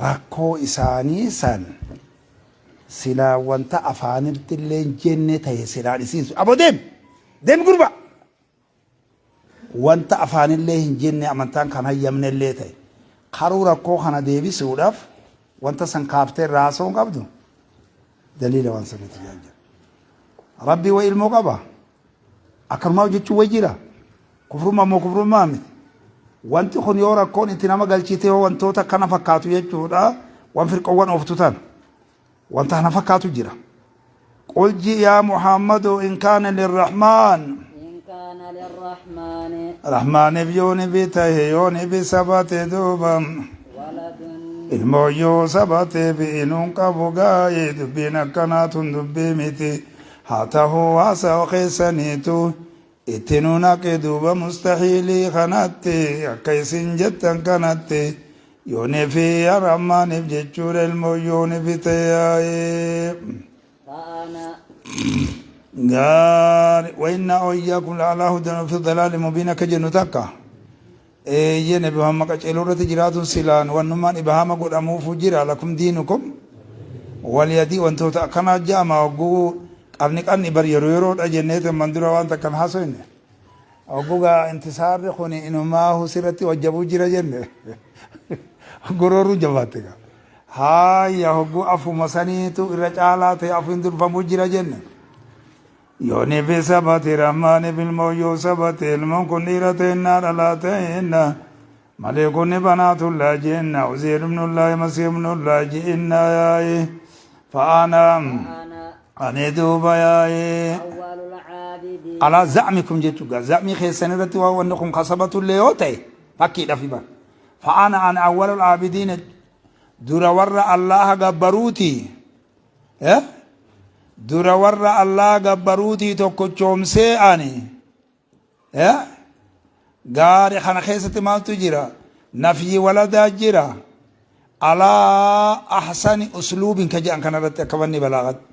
Rakkoo isaanii san silaa wanta afaanitti illee hin jenne ta'e silaan isiin sun aboo deemi deemi gurbaa wanta afaanillee hin jenne amantaan kan hayyamne illee ta'e karuu rakkoo kana deebisuudhaaf wanta san kaaftee irraa haasa'uu hin qabdu daliila waan sanitti jira. Rabbii wa ilmoo qaba. Akkanumaa hojjechuun way jira. Kufrummaa moo kufrummaa miti. Wanti kun yoo rakkoon itti nama galchite yoo wantoota akkana fakkaatu jechuudha. Waan firqoowwan ooftu tana. Wanta kana fakkaatu jira. Qul ji yaa Muhammadu in kaana lirrahmaan. إن كان للرحمن Rahmaaniif yoo ni bi tahe yoo ni bi sabate duuba. ولد Ilmoo yoo sabate bi inuun qabu gaa'ee dubbiin akkanaa tun dubbii miti. Haa tahuu haasawa keessaniitu itti nu naqe duuba mustahiilii kanatti akka isin jettan kanatti yoonii fi Rahmaaniif jechuudha ilmoo yooni fite yaa'ee. فأنا Gaari wayinnaa ooyyaa la'alaa hudan fi dalaali mubiin akka jennu takka. Eeyyee Nabi Muhammad qaceeluu irratti jiraatuun silaan wannummaan ibhaama godhamuufu jira lakum diinukum waliyadii wantoota akkanaa ja'ama hogguu qarni qarni bar yeroo yeroodha jenneet amman dura waan takkan haasoyne hogguu gaa intisaarri kun inumaahu sirratti wajjabuu jira jenne gorooruu jabaatte gaa haaya hogguu afuma saniitu irra caalaa ta'e afuun durfamuu jira jenne. Yoonii fi sabati rahmaaniif ilmoo yoo sabate ilmoon kun dhiira teennaa dhalaa ta'eenna malee kunni banaatullaa jeenna uzeer ibnullaahi masiih ibnullaahi je'inna yaa'i fa'aana فأنا ani duuba yaa'i أول العابدين alaa za'mikum jechuudha za'mii keessan irratti waan wanni kun kasabatullee yoo ta'e fakkiidhaaf himan fa'aana ani awwalul aabidiin dura warra Allaaha gabbaruuti. Eh? Dura warra Allaa gabbaruutii tokkochoomsee ani. Eh? Gaari kana keessatti maaltu jira? Nafyi waladaa jira. Alaa ahsani usluubin ka jedhan kanarratti akka wanni balaagatti.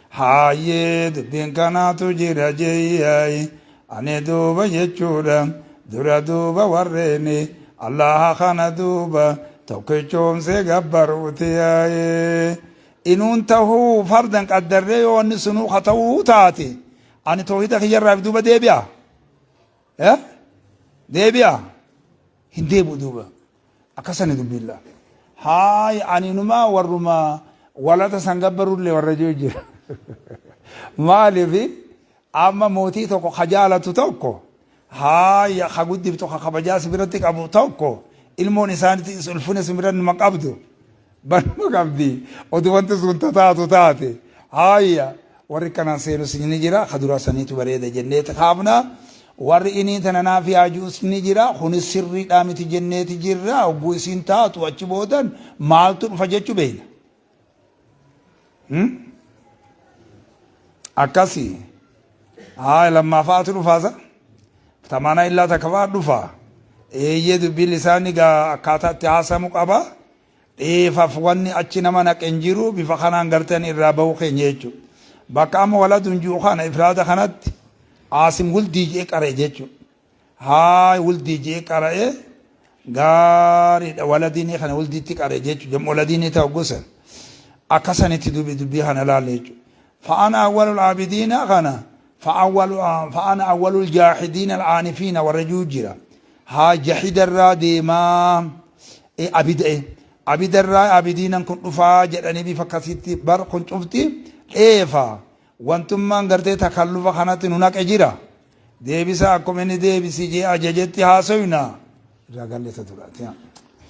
Haayee dubbiin kanaatu jira jeeyyaay. Ani duuba jechuudha. Dura duuba warreeni Allaha kana duuba tokkichoomsee gabbaruuti yaa'ee. Inuun tahuu fardan qaddarree yoo wanni sunuu ka ta'uu taate ani toohida kiyyarraa if duuba deebi'a? Eh? Deebi'a? Hin deebi'u duuba. Akkasani dubbiin laa. Haay ani inumaa warruma walata san gabbarullee warra jiru jira. Maaliif amma mootii tokko ka jaalatu tokko haaya ka guddiftu ka kabajaa si biratti qabu tokko ilmoon isaanitti ulfina si bira numa qabdu. Banuma qabdi. Otuu wanti sun tataatu taate. Haayya warri kanaan seenus ni jira ka dura saniitu bareeda jenneeti kaafna. Warri inii tana naaf yaajuus ni jira kunis sirriidhaa miti jenneeti jirra hogguu isiin taatu achi boodan maaltu dhufa jechuu beeyna. Akkasi. Haaya lammaafaatu dhufaasa. Tamaanaa illaa takka fa'aa dhufa. Eeyyee dubbiin lisaanni gaa akkaataa itti haasamu qaba. Dheefaf wanni achi nama naqe hin jiru bifa kanaan garteen irraa bahuu keenya jechuudha. Bakka amma waladun ji'u kana ifraada kanatti Aasim wuldii je'e qara'e jechuudha. Haay wuldii je'e qara'e gaariidha waladiinii kana wuldiitti qara'e jechuudha. Jam'u waladiinii ta'u gosa akka sanitti dubbii dubbii kana laalle jechuudha. Fa'ana awwalul aabidiina kana fa'ana awwalul jaahidiina al'aanifiina warra jiru jira. Haa jahidarraa deemaa abida abidarraa abidiinan kun dhufaa jedhanii bifa akkasitti bar kun cufti dheefa wantummaan gartee takallufa kanatti nu naqe jira deebisa akkuma inni deebisi jee ajajetti haasoyna irraa galleta duraati.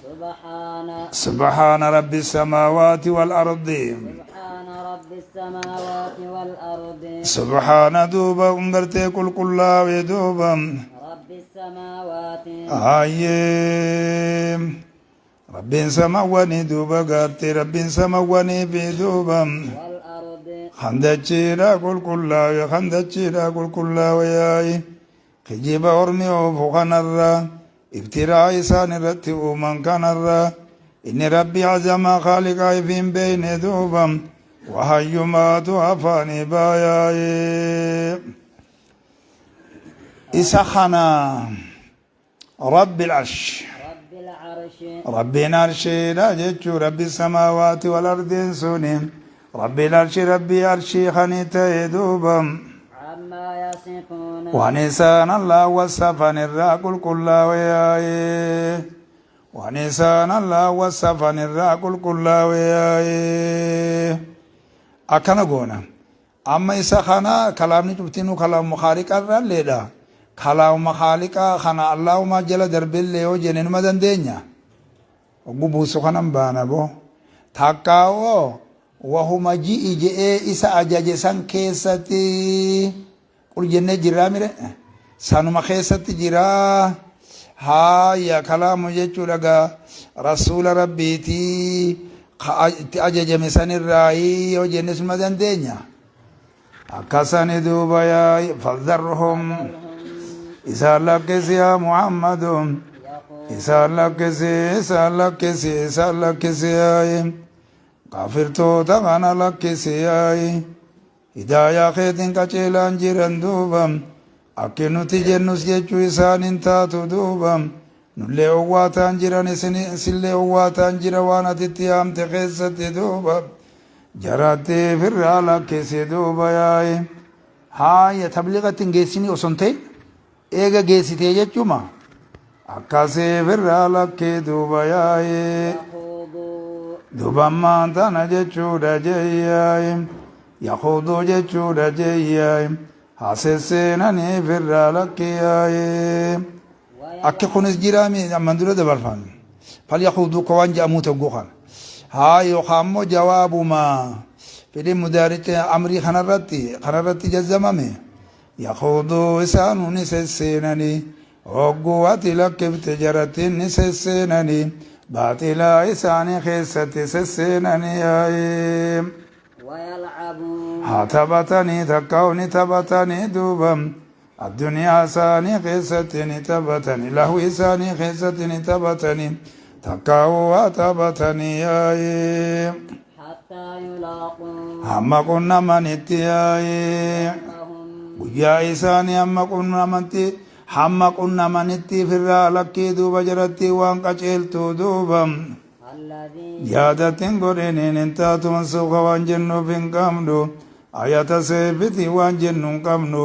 Subhaana. Subhaana rabbi samaawaati wal ardi. Subhaana rabbi samaawaati wal ardi. Subhaana duuba gartee qulqullaa'e duuba. Rabbi samaawaati. Hayyee. Rabbiin samawwanii duuba gartee rabbiin samawwanii fi duuba. Wal ardi. Handachiidha qulqullaa'e handachiidha qulqullaa'e yaa'i. Kijiba ormi oofu kanarraa iftiraa isaan irratti uuman kanarraa inni rabbi azamaa khaaliqaa ifi hin beeyne duuba wahayyumaatu afaanii baayaaye isa kana rabbi al'arsh Rabbi al'arsh. Rabbiin arshiidha jechuu rabbi samaawaati wal ardiin suni rabbiin arshii rabbii arshii kanii ta'e duuba. عما يصفون. Waan isaan Allah wasafan irraa qulqullaa'e yaa'ee. Waan isaan Allah wasafan irraa qulqullaa'e yaa'ee. Akkana goona. Amma isa kana kalaamni cuftinuu kalaamuma khaaliqa irraalleedha. Kalaamuma khaaliqa kana Allahuma jala darbellee yoo jenne numa dandeenya. Hogguu buusu kanan baana boo. Takkaa hoo wahuma ji'i je'ee isa ajaje san keessatti qul jennee jirraa mire sanuma keessatti jiraa. Haaya kalaamu jechuudha gaa rasuula rabbiitii ka itti ajajame sanirraayii yoo jenne suma dandeenya. Akkasani duuba yaa fadharhum isaan lakkisi yaa Muhammadu isaan lakkisi isaan lakkisi isaan lakkisi yaayi kaafirtoota kana lakkisi yaayi hidaayaa keetiin qaceelaan jiran duuba akki nuti jennus jechuu isaan hin taatu duuba nullee owwaataan jiran isillee owwaataan jira waan ati itti yaamte keessatti duuba jaratti firraa lakkisi duuba yaa'i haaya tabliiqatti hin geessinii osoo hin ta'in eega geessitee jechuma akkasii firraa lakkii duuba yaa'i يخوضوا duuba ammaan tana jechuudha jeeyyaa'e yakhuduu jechuudha jeeyyaa'e haasesseenanii firraa lakkii yaa'e akki kunis jiraami amman dura dabarfan falyakhuduu ka waan jedhamuu ta'u kana haa yookaan immoo jawaabuma fedhii mudaaricha amrii kanarratti jazzamame yakhuduu isaanuu ni sesseenanii hogguu ati lakkifte jarattiin ni sesseenanii baaxilaa isaanii keessatti sesseenanii yaa'ee ويلعبون haa taphatanii takkaa'u ni taphatanii duuba addunyaa isaanii keessatti ni taphatanii lahwi isaanii keessatti ni taphatanii takkaa'u haa taphatanii yaa'ee حتى يلاقوا hamma qunnamanitti yaa'ee هم guyyaa isaanii hamma qunnamanitti firraa lakkii duuba jalatti waan qaceeltu duuba الذي yaadatin godhiniin hin taatu mansuuka waan jennuuf hin qabnu ayata seefiti waan jennu hin qabnu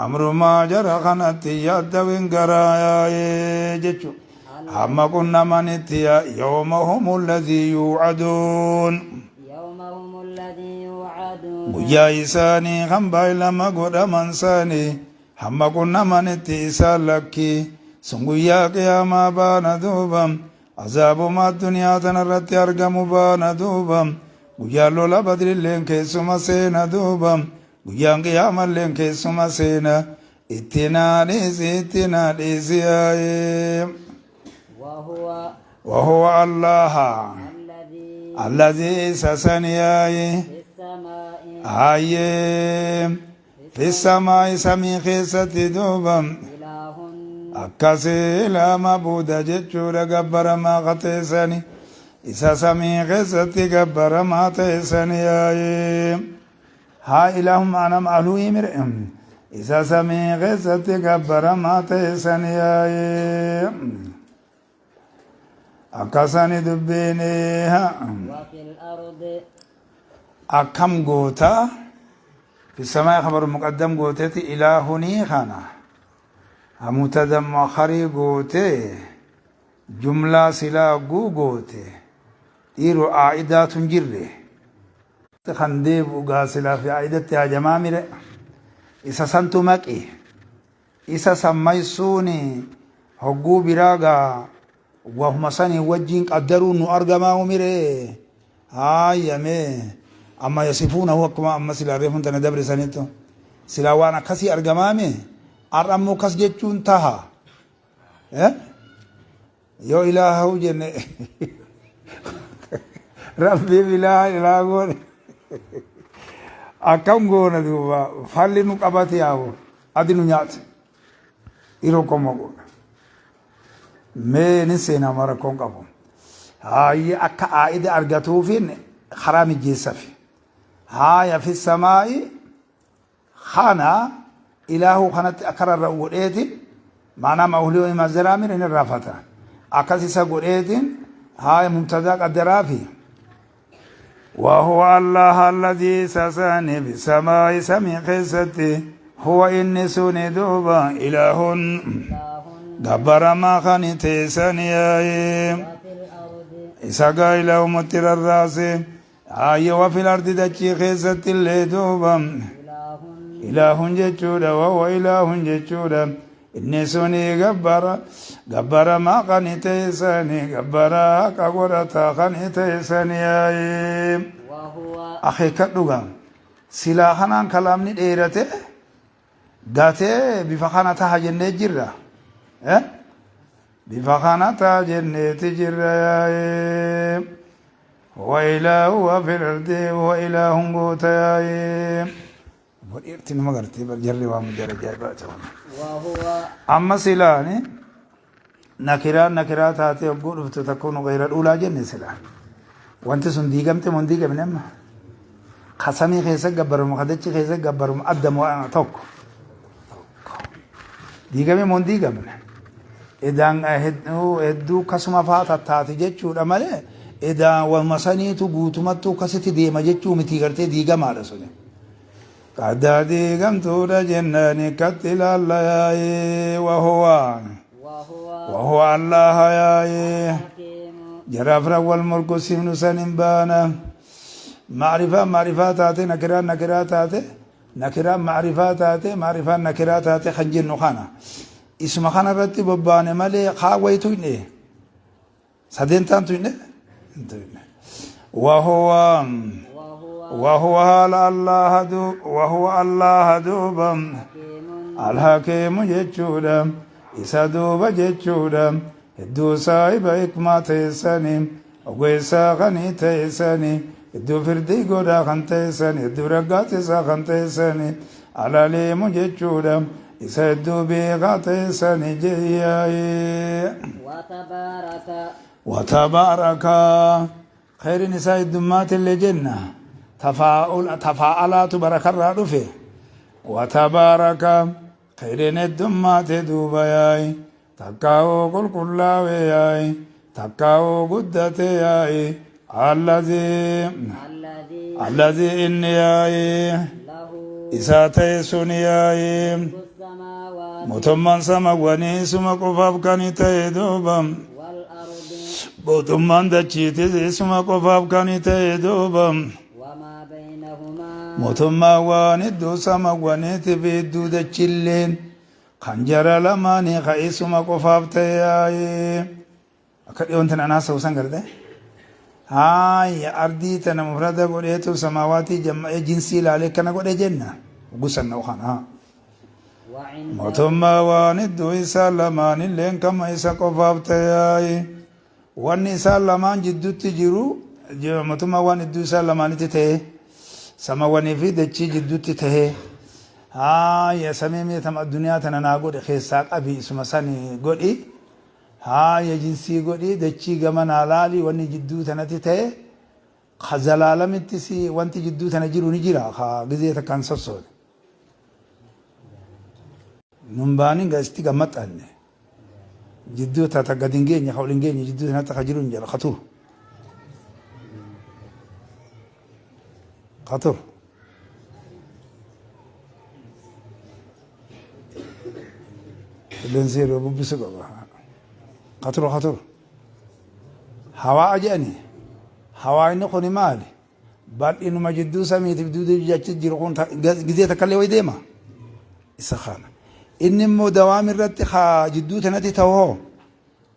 amrumaa jara kanatti yaaddawin garaa yaa'ee jechu hamma qunnamanitti yawma hum alladhii yuucaduun يوم هم الذي يوعدون guyyaa isaanii kan baay'ilama godhaman isaanii hamma qunnamanitti isaan lakkii sun guyyaa qiyaamaa baana duuba azaabuma addunyaa tanarratti argamu baana duuba guyyaan lola badrilleen keessuma seena duuba guyyaan qiyaamalleen keessuma seena itti naadhiisi itti naadhiisi yaa'ee وهو وهو الله الذي الذي سسنياي في السماء hayyee fi samaa'i samii keessatti duuba إله akkasii laa mabuuda jechuudha gabbaramaa qateessani isa samii keessatti gabbaramaa ta'essani yaa'ee haa ilaahum ana ma'aluu mire isa samii keessatti gabbaramaa ta'essani yaa'ee akkasani dubbiini وفي الأرض akkam goota fi samaa khabar muqaddam gooteeti ilaahunii kana mubtada muakharii goote jumlaa silaa guu goote dhiiru aa'idaatu hin jirre kan deebi'u gaa silaa fi aa'idatti hajamaa mire isa santu maqi isa sammaysuuni hogguu biraa gaa wahuma sanii wajjiin qaddaruu nu argamaa mire haayame amma yasifuunahu akkuma amma silaa reefun tana dabre sanittu silaa waan akkasii argamaame har'a ammoo kas jechuun taha yoo ilaahu jenne rabbiif ilaaha ilaa goone akkam goona duuba falli nu qabate yaabo adi nu nyaate yeroo koma goona mee ni seenama rakkoon qabu haayye akka aa'ida argatuufin karaa mijeessafi haaya fi samaa'i kana ilaahu kanatti akka rarra'u godheeti maanaa ma'uulii mazaraamir hin irraafata Akkas isa godheetiin haaya mubtadaa qaddaraafi. وهو الله الذي سساني بالسماء سمي خيستي هو إني سوني دوبا إله دبر ما خاني تيساني وفي الأرض isa gaa'ila umutti rarraase ayya وفي الأرض dachii keessatti illee duuba إله ilaahun jechuudha وهو إله jechuudha inni suni gabbara gabbaramaa kan teessani gabbara haqa godhataa kan teessani yaa'ee وهو akeekkadhuga silaa kanaan kalaamni dheerate gatee bifa kana taha jennee jirra Eh? Bifa kana taha jenneeti jirra yaa'ee huwa ilaahu wa fil ardi huwa ilaahun goota yaa'ee Dhiirti nama gartee jarri waan jara ajaa'ibaa ta'an. وهو Amma silaani nakiraan nakiraa taatee hogguu dhuftu takkuun gayra dhuulaa jenne silaa. Wanti sun diigamte moo hin diigamne amma? Ka samii keessa gabbaramu ka dachii keessa gabbaramu adda moo tokko? Diigame moo hin diigamne? Edaan hedduu akkasuma faa tattaati jechuudha malee edaan walma saniitu guutumattuu akkasitti deema jechuu miti gartee diigamaadha suni. Qaddaa diigamtuudha jennaani katti ilaalla yaa'ee wahuwa وهو wahuwa allaha yaa'ee الحكيم jara afran wal morku simnu san hin baana macrifaa macrifaa taate nakiraan nakiraa taate nakiraan macrifaa taate macrifaan nakiraa taate kan jennu kana isuma kana irratti bobbaane malee kaa wayitu hin dhee sadeen taantu hin dhee hin tuyne wahuwa وهو وهو haala allaha du وهو allaha duuba حكيم alhakiimu jechuudha isa duuba jechuudha hedduu saahiba hikmaa teessani ogeessaa kanii teessani hedduu firdii godhaa kan teessani hedduu raggaatisaa kan teessani alaliimu jechuudha isa hedduu beekaa teessani jeeyyaayee وتبارك وتبارك خير نساء الدمات اللي جنة تفاؤل تفاعلات بركة رادفه وتبارك خير الدمات دوبياي تكاو قل كلاوي تكاو قدتي الذي الذي الذي إني له إسا تيسوني ملك السماوات موتمان سمواني سما قفاف كاني تيدوبم والأرض Mootummaan dachiitis isuma qofaaf kan ta'e duuba. وما بينهما Mootummaa waan iddoo samawwaniitii fi iddoo dachilleen kan jara lamaanii ka isuma qofaaf ta'e yaa'ee. Akka dhiyoon tana anaa sa'u san garte. Haaya ardii tana mufrada godheetu samaawaatii jamma'ee jinsii ilaalee kana godhe jenna. Gusanna kana. وعنده Mootummaa waan iddoo isaa lamaanilleen kama isa qofaaf ta'e yaa'ee. Wanni isaan lamaan jidduutti jiru mootummaa waan iddoo isaan lamaanitti ta'e samawwanii fi dachii jidduutti ta'e haaya samii meetama addunyaa tana naa godhe keessaa qabi isuma sani godhi haaya jinsii godhi dachii gama naa laali wanni jidduu tanatti ta'e ka zalaalamitti si wanti jidduu tana jiru ni jira ka gizee takkaan sossoone nun baanin gasitti gammaxxanne jidduu tata gad hin geenye ka ol hin geenye jidduu tanatti ka jiru hin jira ka turu ka turu qilleensi yeroo bubbisu qaba ka turu ka turu hawaa jedhani hawaa inni kuni maali bal'inuma jidduu samiitiif duuduu achi jiru kun gizee takkallee wayi deema isa kana inni immoo dawaam irratti haa jidduu tanatti ta'oo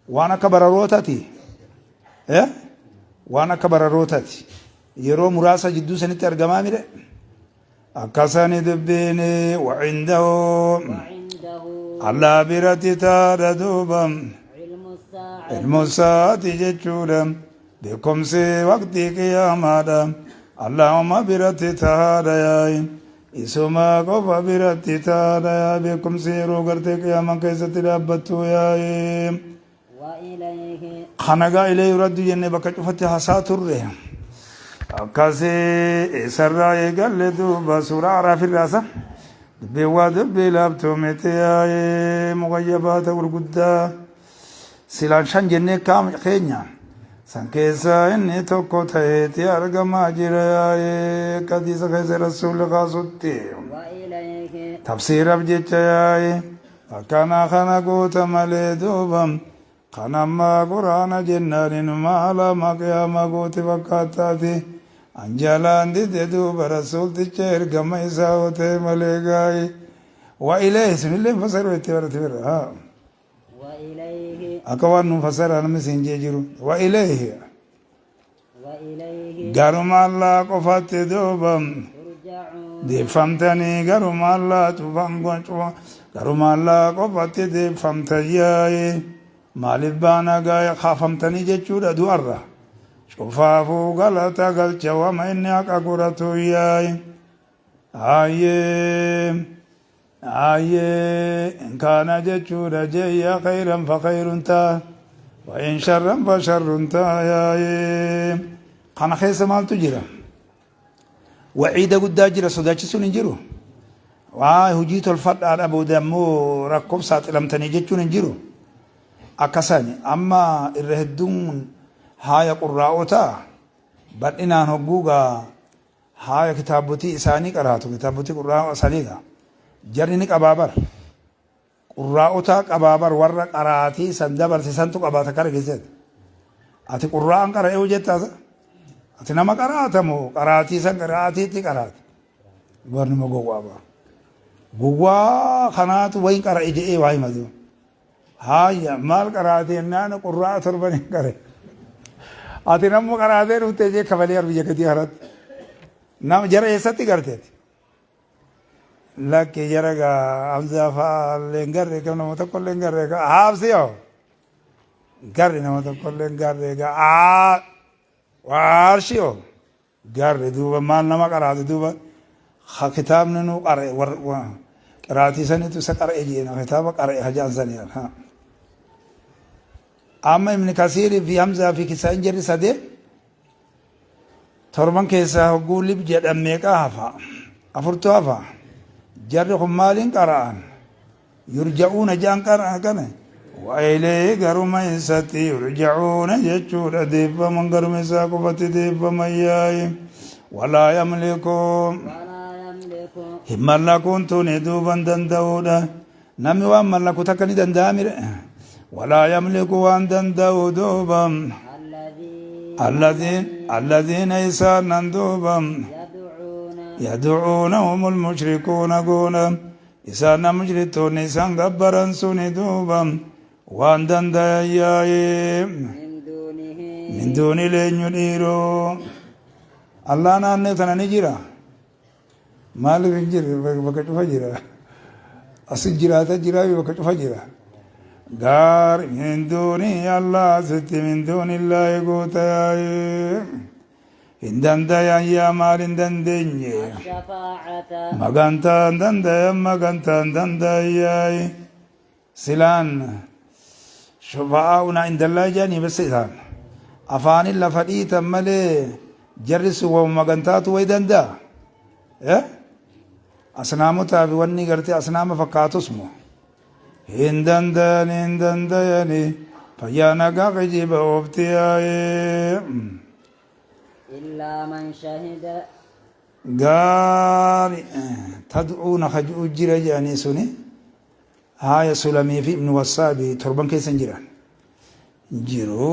waan akka bararootaati waan akka bararootaati yeroo muraasa jidduu sanitti argamaa mire akkasani dubbiin wacindahu وعنده allaa biratti taadha duuba علم الساعة ilmu saati jechuudha beekumsi waqtii qiyaamaadha allahumma biratti taadha yaa'i isuma qofa biratti taadha yaa beekumsi yeroo gartee qiyaamaan keessatti dhaabbattu yaa'i وإليه kanagaa ilee yuraddu jenne bakka cufatti hasaa turre akkasii isarraa eegalle duuba suuraa araafirraasa dubbii waa dubbii laabtuu miti yaa'ee muqayyabaata gurguddaa Silaan shan jennee kaam keenya san keessaa inni tokko ta'eeti argamaa jira yaa'ee akka hadiisa keessa rasuulli kaasutti. وإليه Tafsiiraaf jecha yaa'ee akkana kana goota malee duuba kan ammaa quraana jennaan inuma alama qiyaama gooti fakkaattaati. Anjalaan dide duuba rasuulticha ergama isaa otee malee gaa'ee. Wa ilayhi sunillee hin fasaru itti barate bira. Haa. وإليه Akka waan nuun fasaraa namni siin jee jiru. Wa ilayhi. وإليه Garuma Allah qofatti duuba ترجعون deeffamtanii garuma Allah cufan cufa garuma Allah qofatti deeffamtan yaa'e maaliif baana gaa'e kaafamtanii jechuudha du'arra. Cufaafuu galata galcha wama inni haqa godhatu yaa'e. Ayyee. Ayyee in kaana jechuudha jeeyya khayran fa khayrun ta'a wa in sharran fa sharrun ta'a yaa'e. Kana keessa maaltu jira? Waciida guddaa jira sodaachisuun hin jiru. Waa hojii tolfadhaadha booda ammoo rakkoof saaxilamtanii jechuun hin jiru. Akkasani amma irra hedduun haaya qurraa'otaa bal'inaan hogguugaa haaya kitaabotii isaanii qaraatu kitaabotii qurraa'oo isaanii gaa jarri ni qabaa bar qurraa'otaa qabaa bar warra qaraatii san dabarse santu qabaata kara keessatti ati qurraa'an qara'ee hojjettaa ati nama qaraatamoo qaraatii san qaraatiitti qaraata barnuma gowwaa bar gowwaa kanaatu wayin qara'e jedhee waa himatu haaya maal qaraate jennaan qurraa'a torban hin qare ati nammu qaraatee dhuftee jee kabalee biyya gadii kanatti nama jara eessatti garteeti lakki jara gaa Hamzaa fa'aa illee hin garre kam nama tokko illee hin garre haabsi yoo garre nama tokko illee hin garre gaa aa waarshi yoo garre duuba maal nama qaraate duuba kitaabni nu qara'e war qiraatii sanitu isa qara'e jeena kitaaba qara'e hajaan sanii ha amma Ibn Kasiirii fi Hamzaa fi Kisaa'in jarri sadee torban keessaa hogguu lib jedhan meeqaa hafa afurtu hafa jarri kun maaliin qara'an yurja'uuna ja'an qara'an kana wa ilayhi garuma isatti yurja'uuna jechuudha deeffaman garuma isaa qofatti deeffaman yaa'i walaa yamliku ولا يملك hin mallakuun tuni duuban danda'uudha namni waan mallaku takka ni danda'a mire walaa yamliku waan danda'u duuba الذين الذين الذين إسانا دوبا يدعون يدعونهم المشركون قونا إسانا مشركون إسان غبرا سني دوبا وان دندايا من دونه من دون لين يديرو الله ناني تنا نجرا maaliif hin jirre bakka cufa jira asi jiraata jira bakka cufa jira gaar min duuni allah sitti min duuni illaahi goota yaa'e hin dandayan yaa maal hin dandeenye الشفاعة magantaan dandayan magantaan dandayaaye silaan shufa'aa'una indallaa jedhanii bas isaan afaanin lafa dhiitan malee jarri sun wama magantaatu way danda'a eh asnaamotaa fi wanni gartee asnaama fakkaatus moo hin danda'ani hin danda'ani fayyaa nagaa kijiba oofti yaa'ee إلا من شهد gaari tad'uuna kaj'uu jira jedhanii suni haaya sulamii fi ibnu wassaabi torban keessa hin jiran jiru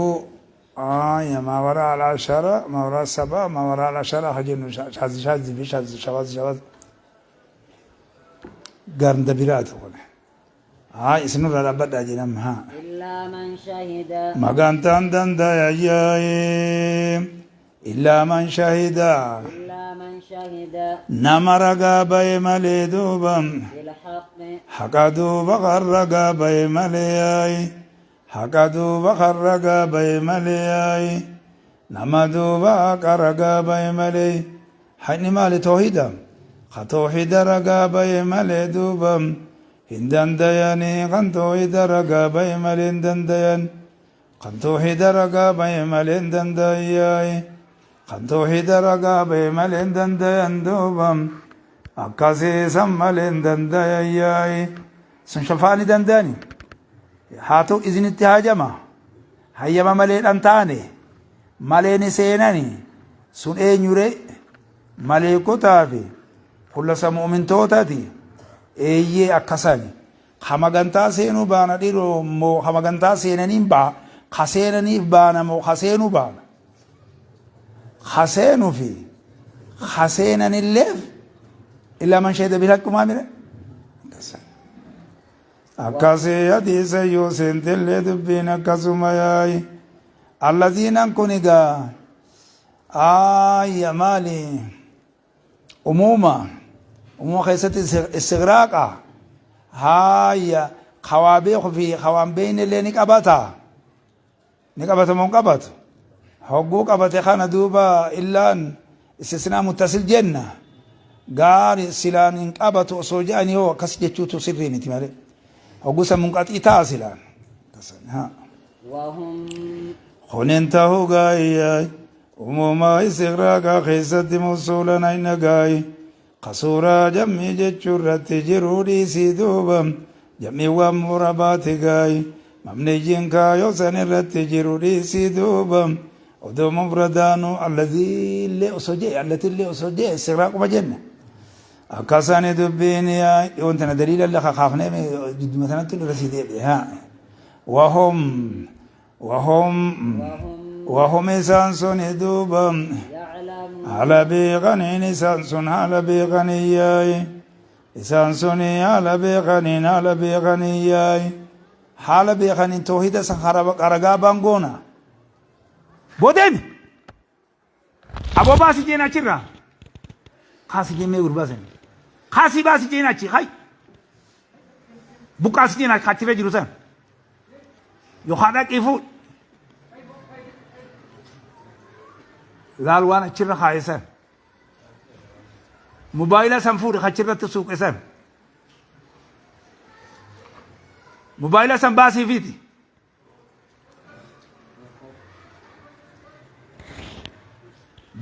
aya ما وراء العشرة ما وراء السبعة ما وراء العشرة hajennu shazi shazi fi shazi shawaz shawaz gaarnda biraati kun haa isinirraa dhaabbadhaa jedham haa إلا من شهد magantaan dandaya yaa'ee illaa man shahida إلا من شهد nama ragaa baye malee duuba بالحق haqa duuba kan ragaa baye malee yaa'i haqa duuba kan ragaa baye malee yaa'i nama duuba haqa ragaa baye malee haqni maali toohida ka toohida ragaa baye malee duuba hin dandayanii kan toohida ragaa baye malee hin dandayan kan toohida ragaa baye malee hin dandayaa'i kan toohida ragaa baye malee hin dandayan duuba akkasiisan malee hin dandayan yaa'i sun shafaa ni danda'ani haa ta'u izinitti haajama Hayyama maleedhan taane malee ni seenani sun eenyure? Maleekotaa fi kullasa mu'mintootati. Eeyyee, akkasani. Ka magantaa seenuu baana dhiroo moo ka magantaa seenaniin baa ka seenaniif baana moo ka seenuu baana? Ka seenu fi ka seenanilleef illaa man shahida bil haqqi maa mire? Akkasii hadiisa yoo seentellee dubbiin akkasuma yaa'i. Allaziinan kun egaa aayya maali? Umuuma umuuma keessatti istigraaqa haayya kawaa beeku fi kawaan beeynellee ni qabata. Ni qabata moo hin qabatu? Hogguu qabate kana duuba illaan istisnaa muttasil jenna. Gaari silaan hin qabatu osoo jedhanii hoo akkas jechuutu sirrii miti malee. Hogguu san munqaxii ta'a silaan. Haa. Wahum. Kun hin ta'u gaayyaay. Umumaa istigraaqa keessatti mawsuulan ayna gaayi. Ka suuraa jammii jechuu irratti jiruu dhiisii duuba jammiin waan murabaati gaayi mabniyyiin kaayoo san irratti jiru dhiisii duuba odoo mufradaanuu alladiillee osoo jee allatillee osoo jee istighraaquma jenna akkasani dubbiin yaa dhiyoon tana daliila illee kakaafnee jidduma tanatti irra sii deebi'e haa wahum Wahum wahum isaan suni duuba haala beekaniin isaan sun haala beekaniyyaayi isaan suni haala beekaniin haala beekaniyyaayi haala beekaniin toohida san ragaa baangoona bodeemi aboo baasi jeen achirraa kaasi jeen mee gurbaa sani kaasii baasi jeen achi hay buqqaasi jeen achirra jiru san yookaan dhaqii fuudhi laal waan achirra kaaye san mobaayila san fuudhi achirratti suuqe san mobaayila san baasii fiiti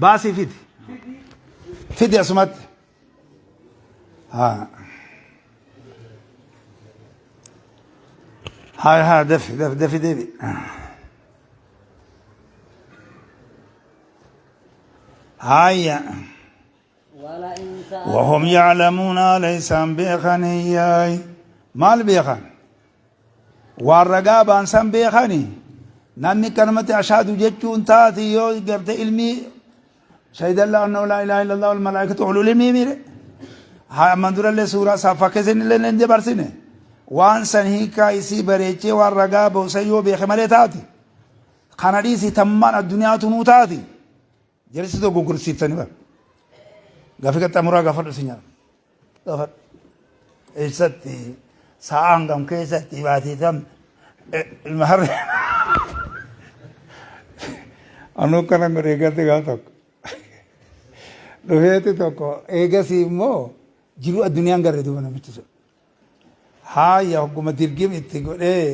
Baasii fidi. Fidi asumatti. Haa. Haa haa dafi dafi dafi deebi. Haaya. ولئن سألتهم وهم يعلمون ليس beekaniyaay maal beekan Waan ragaa baan san beekani namni akkanumatti ashaadu jechuun taati yoo garte ilmii shahidallah annahu laa ilaaha illallah wal malaa'ikatu ulul ilmii mire haa amman durallee suuraa saaffaa keessa illee hin dabarsine waan san hiikaa isii bareechee waan ragaa ba'u san yoo beeke malee taati kana dhiisi tammaan addunyaa tunuu taati Jarisi dogoggorsiiftani bar. Gaaffii qaxxaamuraa gaafadhu si nyaara. Gaafadhu. Eessatti sa'a hangam keessatti baatii tam ilma harree. Anuu kana godhe eegatti gaaf tokko. Dhufeeti tokko eegasii immoo jiruu addunyaan garre duuba namichi sun. Haaya hogguma dirgim itti godhee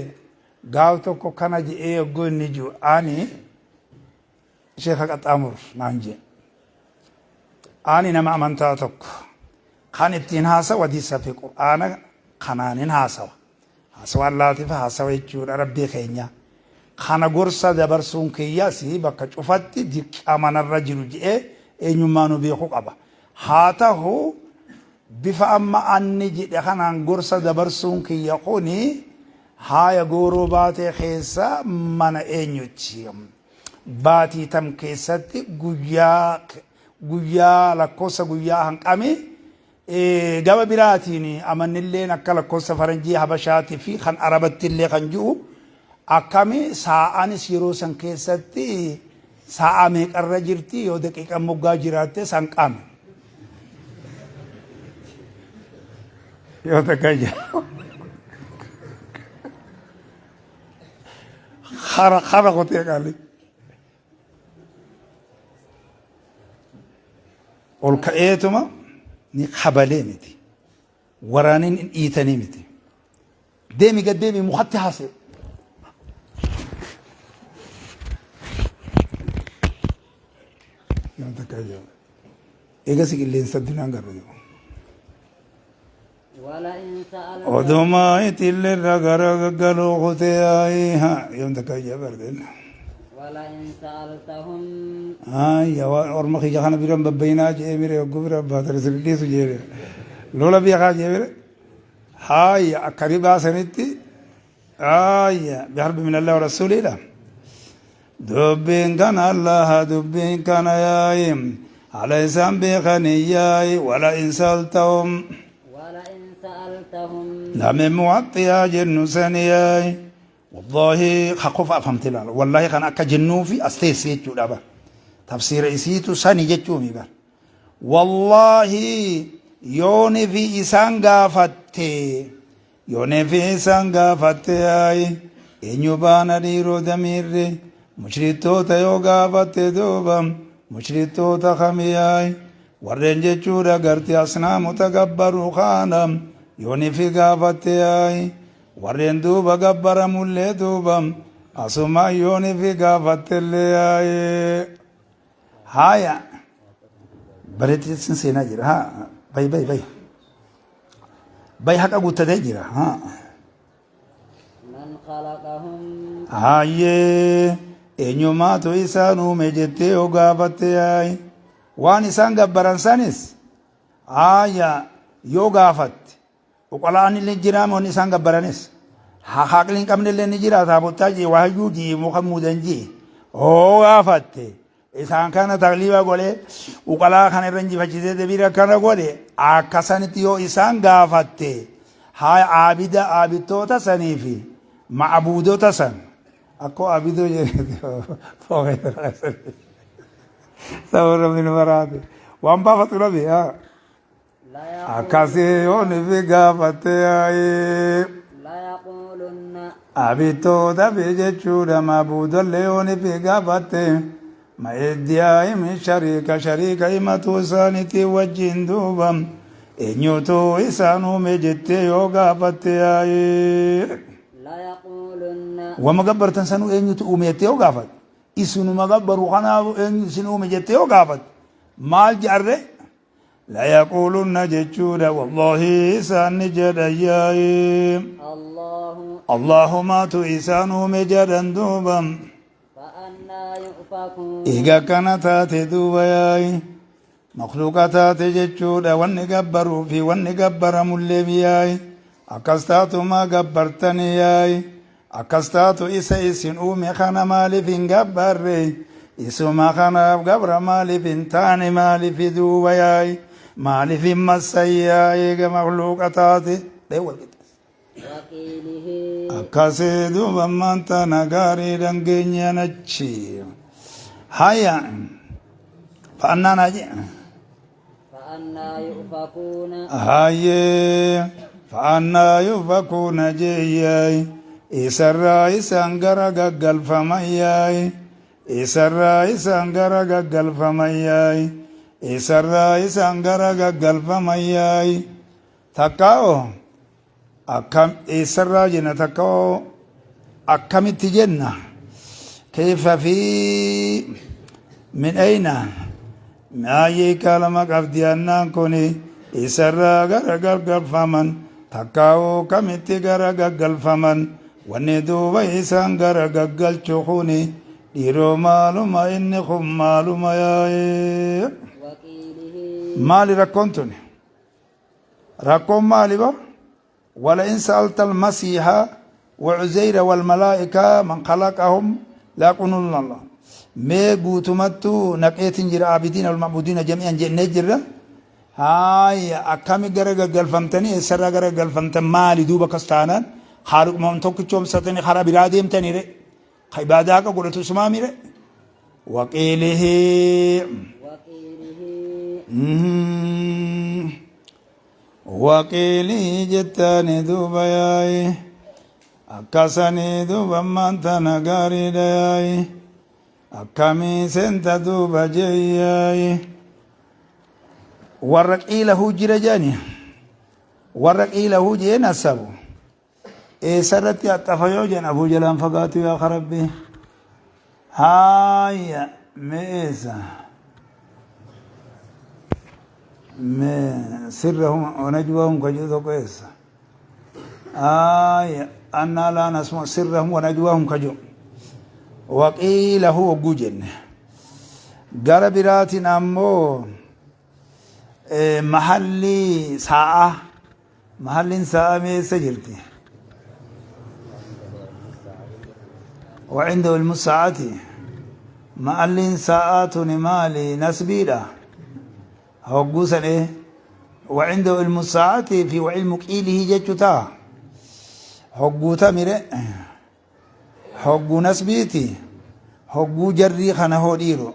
gaaf tokko kana je'ee hogguu inni jiru ani Sheeka Qaxxaamur naan jee. Ani nama amantaa tokko kan ittiin haasawu hadiisa fi Qur'aana kanaanin haasawa. Haasawa Allaatiif haasawa jechuudha Rabbii keenya. Kana gorsa dabarsuun kiyyas bakka cufatti dirqama narra jiru je'ee eenyummaa nu beeku qaba. Haa tahu bifa amma anni jedhe kanaan gorsa dabarsuun kiyya kuni haaya gooroo baatee keessa mana eenyuti? Baatii tam keessatti guyyaa guyyaa lakkoofsa guyyaa hanqame gama biraatiin amannilleen akka lakkoofsa faranjii habashaatii fi kan arabattillee kan jiru akkami saa'anis yeroo san keessatti sa'a meeqarra jirti yoo daqiiqan moggaa jiraatte san qame. Yoo takka jira. Khara khara qotee qaalli. Ol ka'eetuma ni kabalee miti. Waraaniin hin dhiitanii miti. Deemi gad deemi mukatti haasee. Yoo takka ajaa'iba. Eegasi qilleensa addunyaa hin garre. ولئن سألتهم Odumaa itillee irra gara gaggaluu kutee yaa'ii yoom takka ijaa barteen. ولئن سألتهم Ayya orma kiyya kana biran babbayinaa jee mire yogguu bira baatan isin dhiisu jee lola biyya kaa jee mire haayya akka ribaa sanitti haayya biharbi min Allah wa rasuuliidha. Dubbiin kana Allaha dubbiin kana yaa'i haala isaan beekanii yaa'i wala in saaltahum ولئن سألتهم lame muwaxxiyaa jennu sani yaa'i Wallahi ka qofa afamte laala. Wallahi kan akka jennuufi as teesse jechuudha bar. Tafsiira isiitu sani jechuumi bar. Wallahi yooni fi isaan gaafatte yooni fi isaan gaafatte yaa'i eenyu baana dhiiroo damiirre mushriktoota yoo gaafatte duuba mushriktoota kami yaa'i warreen jechuudha garti asnaamota gabbaru kaana yooni fi gaafatte yaa'i Warreen duuba gabbaramullee duuba asumaan yooni fi gaafattellee yaa'ee. Haaya bareetti sin seenaa jira haa bay bay bay bay haqa guuttatee jira haa. Man khalaqahum. Hayyee eenyumaatu isaan uume jettee yoo gaafatte yaa'i waan isaan gabbaran sanis haaya yoo gaafatte Uqalaan illee jiraa wanni isaan gabbaranis. Haqli hin qabne illee ni jira taabottaa jee waayyuu jee muka muudan jee. Hoo gaafatte isaan kana tagliiba godhe uqalaa kana irra injifachiisee debiira kana godhe akka sanitti yoo isaan gaafatte haa aabida aabidtoota sanii fi ma'abuudota san akkoo aabidoo jedhe sababa namni nu maraate waan baafatu dhabe haa. Akkasii yoon ifi gaafatte yaa'ii. Abittoota fi jechuudha maabuudollee yoon ifi gaafatte ma iddiyaa himi shariika shariika himatuu isaaniitiin wajjin duuba eenyutu isaan uume jettee yoo gaafatte yaa'ii. Wama gabbartan sanuu eenyutu uume jettee yoo gaafatte isinuma gabbaru kanaaf eenyu isin uume jettee yoo gaafatte maal jedharre Layaquulunna jechuudha wallahi isaan ni jedhan yaa'ii. Allahu. Allahumaatu isaan uume jedhan duuba. Fa'annaa yu'fakuun. Eega akkana taate duuba yaa'i. Makluuqa taate jechuudha wanni gabbaruu fi wanni gabbaramullee yaa'i. Akkas taatu maa gabbartanii yaa'i. Akkas taatu isa isin uume kana maaliif hin gabbarre? Isuma kanaaf gabra maaliif hin taane maaliif duuba yaa'i? Maaliif hin massan yaa'i eega makhluuqa taate? Dhee wal qixxeessa. Waqiilihi. Akkasii duuba ammaan tana gaarii dhangeenyaan achi. Haya. Fa'annaa naa jee. Fa'annaa yu'fakuuna. Hayyee fa'annaa yu'fakuuna jeeyyaay isarraa isaan gara gaggalfaman yaay isarraa isaan gara gaggalfaman yaay isarraa isaan gara gaggalfaman yaay takkaa'o akkam eessarraa jenna takkaa'o akkamitti jenna kayfa fi min ayna maayyeekaa lama qabdi annaan kun isarraa gara gaggalfaman takkaa'oo kamitti gara gaggalfaman wanni duuba isaan gara gaggalchu kuni dhiiroo maaluma inni kun maaluma yaa'ee maali rakkoon tuni Rakkoon maali ba? Wala in sa'alta al-masiiha wa Uzayra wal malaa'ika man khalaqahum la yaqulunna Allah. Mee guutumattuu naqeetiin jira aabidiina wal ma'budiina jami'an jennee jirra. Haaya akkami gara gaggalfamtanii eessarraa gara gaggalfamtan maali duuba akkas taanaan haaliquma tokkichoomsatanii karaa biraa deemtanii re. Ka ibaadaa haqa godhatu isumaa mire. Waqiilihi. Waqiilihi. Waqiilihi jettaani duuba yaa'i. Akkasanii duuba ammaan tana gaariidha yaa'i. Akkamii seenta duuba jee yaa'i. Warra qiilahuu jira jedhani. Warra qiilahuu jee nasabu. Eessarratti axxafa yoo jedhan abuu jalaan fagaatu yaa karabbi. Haaya mee eessa? Mee sirrahum wanajwaahum ka jedhu tokko eessa? Aaya annaa laa nasma sirrahum wanajwaahum ka jedhu. Waqiilahu hogguu jenne. Gara biraatiin ammoo mahalli saa'aa mahalliin saa'aa mee eessa jirti? وعنده علم الساعة mahalliin saa'aa tuni maali nasbiidha hogguu san وعنده علم الساعة fi وعلم قيله jechuu ta'a hogguu tamire hogguu nasbiiti hogguu jarrii kana hoo dhiiro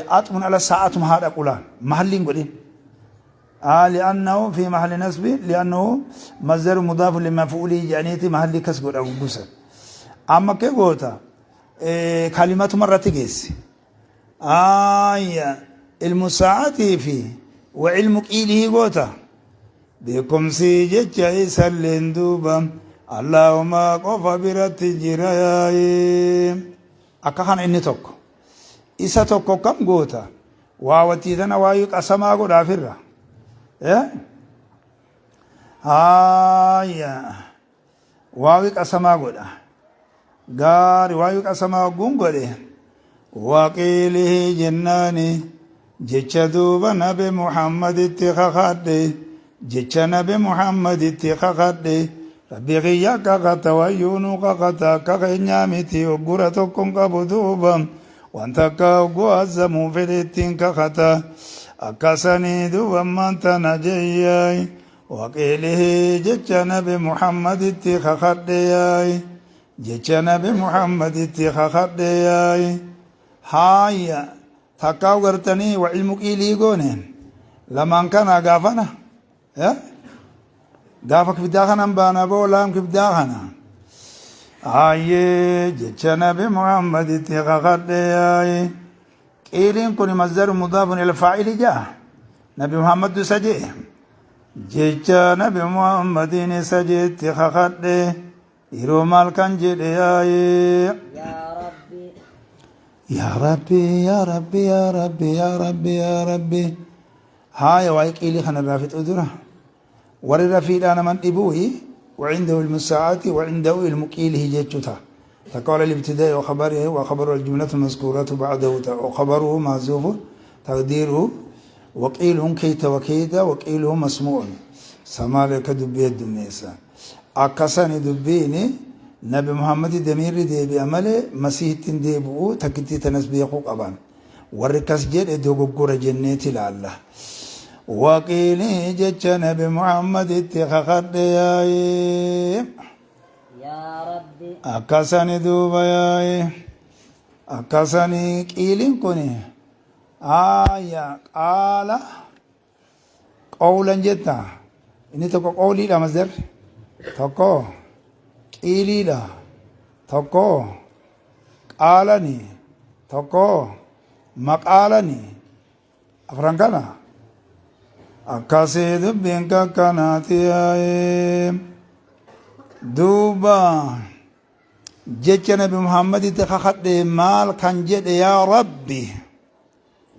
axmun ala saa'atum haadha qulaa mahalliin godhin لأنه في محل نصب لأنه مصدر مضاف لمفعوله جانيتي محل كس godha hogguu san amma kee goota kalimatuma irratti geessi Aaya ilmu sa'aatii fi wa ilmu qiilihii goota beekumsi jecha isalleen duuba Allahuma qofa biratti jira yaa'ee akka kana inni tokko isa tokko kam goota waawattii tana waayuu qasamaa godhaafirra haaya Waawi qasamaa godha. Gaari waawi qasamaa hogguun godhe waqiilihi jennaani jecha duuba nabi Muhammaditti kakadhe jecha nabi Muhammaditti kakadhe rabbi kiyya kakata wayyuu nu kakata akka keenyaa miti hoggura tokkon qabu duuba wanta akka hogguu azzamuu fedhettiin kakata akkasanii duuba ammaan tana jeeyyaay Waqiilihi jecha nabi Muhammaditti kakadhe yaay jecha nabi Muhammaditti kakadhe yaay haaya takkaa gartanii wa ilmu qiilii goone lamaan kana gaafana gaafa kibdaa kanan baana boo laam kibdaa kana haayee jecha nabi Muhammaditti kakadhe yaay qiiliin kun masdaru mudaafun ila faa'ili jaa nabi Muhammadu isa jee Jecha nabi Muhammadiin isa jeetti kakadhe yeroo maal kan jedhe yaa'ee. Yaa Rabbi. Yaa Rabbi yaa Rabbi yaa Rabbi yaa Rabbi yaa Rabbi. Haaya waa'ee qiilii kana irraa fixuu dura warri rafiidhaa naman dhibuuyi وعنده علم الساعة وعنده علم قيله جتشتا تقال الابتداء وخبره وخبر الجملة المذكورة بعده وخبره محذوف تقديره وقيلهم كيت وكيت وقيله مسموع سمالك دبي الدميسا أكساني دبيني نبي محمد دمير ديبي أمالي مسيح ديبو تكتي تنسبي قبان warri kas jedhe dogoggora jenneeti ilaalla waqiilii jecha nabi muhammaditti kakadhe yaa'ee Yaa Rabbi. Akkasani duuba yaa'ee akkasani qiiliin kun aaya qaala qawlan jetta inni tokko qawliidha masdar tokko qiiliidha tokko qaalani tokko maqaalani afran kana akkasii dubbiin kakkanaati yaa'ee duuba jecha nabi muhammaditti kakadhe maal kan jedhe yaa rabbi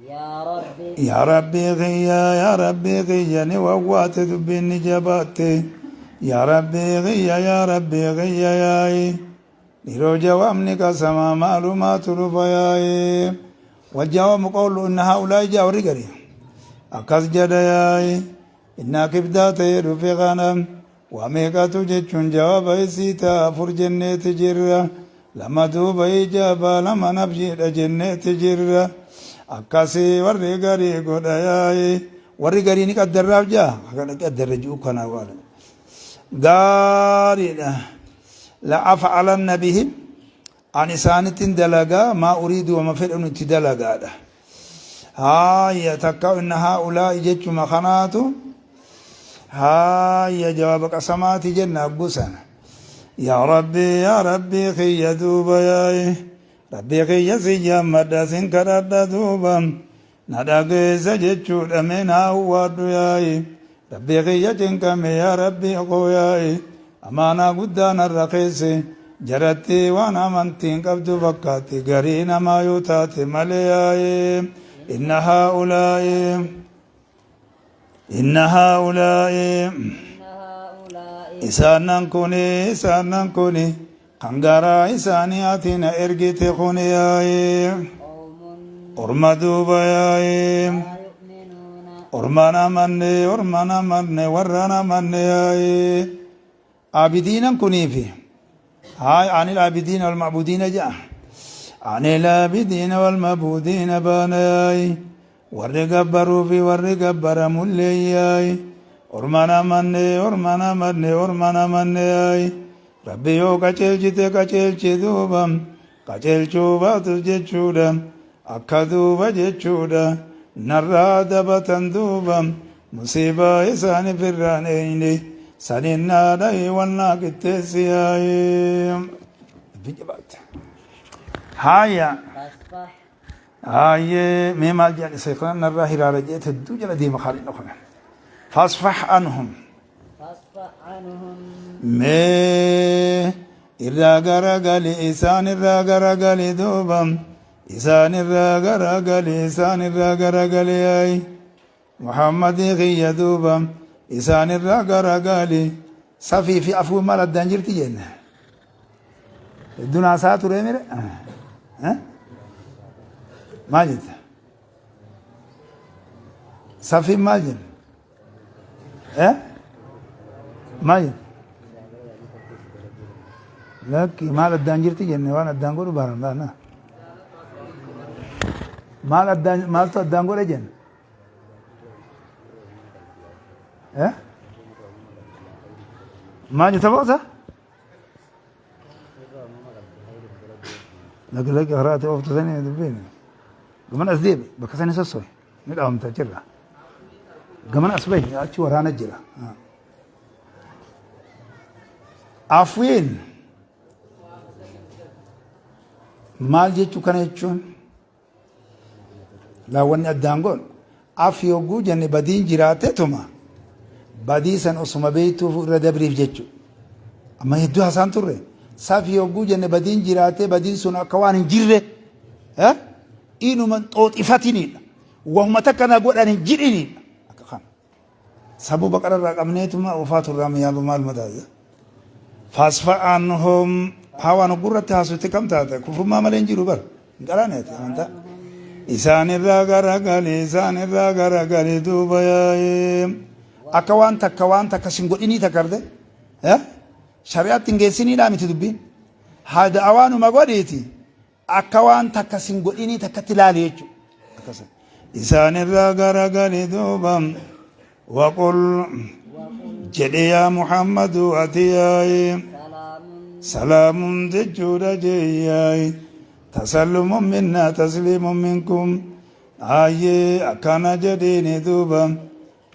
Yaa Rabbi. Yaa Rabbii kiyya yaa Rabbii kiyya ni wawwaate dubbiin ni jabaatte yaa Rabbii kiyya yaa Rabbii kiyya yaa'i dhiiroo jawaabni qasamaa maalumaatu dhufa yaa'i wajjawaamu qawlu inna haa'ulaa'i jaa warri gari akkas jedha yaa'i innaa kibdaa ta'ee dhufe kana Waa meeqatu jechuun jawaaba isii ta'a afur jenneeti jirra. Lama duuba ijaabaa lama nafyiidha jenneeti jirra. Akkasii warri garii godha yaa'i. Warri garii ni qaddarraaf jaa akka qaddarra ji'u kana waan. Gaariidha. La af'alanna bihim an isaanittin dalagaa maa uriidu wama fedhan itti dalagaadha. Haaya takka inna haa'ulaa'i jechuma kanaatu haaya jawaaba qasamaati jenna agguu sana. Yaa Rabbi yaa Rabbi kiyya duuba yaa'i Rabbi kiyya si jaammadha sin kadhadha duuba na dhageessa jechuudha mee naa huwaadhu yaa'i Rabbi kiyya cinqame yaa Rabbi koo yaa'i Amaanaa guddaa narra keesse jarattii waan amantiin qabdu fakkaatti garii namaa yoo taate malee yaa'ee inna haa'ulaa'ee. Inna haa'ulaa'i isaanan kuni isaanan kuni kan garaa isaanii ati na ergite kuni yaa'e orma duuba yaa'e ormaan amanne ormaan amanne warraan amanne yaa'e Aabidiinan kuniifi haay anil aabidiina wal ma'budiina ja'a anil aabidiina wal ma'budiina baana yaa'i warri gabbaruu fi warri gabbaramullee yaa'i orman amanne orman amanne orman amanne yaa'i rabbi yoo qaceelchite qaceelchi duuba qaceelchuu baatus jechuudha akka duuba jechuudha narraa dabatan duuba musiibaa isaaniif irraan eeyne saniin naa dhahi wal naa qixxeessi yaa'ee dubbiin jabaatte haaya فاصفح haayee mee maal jedhan isa kana narraa hiraara jeet hedduu jala deema kaaliin kana fasfax anhum فاصفح عنهم Mee irraa garagali isaan irraa garagali duuba isaan irraa garagali isaan irraa garagali ay Muhammadii kiyya duuba isaan irraa garagali safii fi afuu maal addaan jirti jenne hedduun haasaa turee mire maal jette safiin maal jenne Eh? Maal jette? Lakki maal addaan jirti jenne waan addaan godhu baran baana. Maal addaan maaltu addaan godhe jenne? Eh? Maal jette boota? Lakki lakki karaa ta'e ooftu sanii dubbiin. Gaman as deebi bakka sanii sossoe. Ni dhaamta jirra. Gaman as bahi achi waraana jira. Afwiin maal jechuu kana jechuun laawwanni addaan goon af yogguu jenne badiin jiraatetuma badii san osuma beektuuf irra dabriif jechu. Amma hedduu haasaan turre safi yogguu jenne badiin jiraatee badiin sun akka waan hin jirre inuma hin xooxifatiniidha. Wahuma takka na godhan hin jidhiniidha. Akka kana. Sabuu baqara irraa qabneetuma oofaa turraa miyaaba maaluma taate. Fasfa anhum hawaan gurratti haasutti kam taate kufrummaa malee hin jiru bar. Hin qaraane ati amantaa. Isaan irraa garagali isaan irraa garagali duuba yaa'ee. Akka waan takka waan takka sin godhinii takka arte. Shari'aatti hin geessiniidhaa miti dubbiin. Haa da'awaanuma godhiiti. Akka waan takka sin godhinii takkatti laali jechuudha. Akkasa. Isaan irraa garagali duuba waqul jedhe yaa Muhammadu ati yaa'i salaamun jechuudha jee yaa'i tasallumun minna tasliimun minkum aayyee akkana jedhiini duuba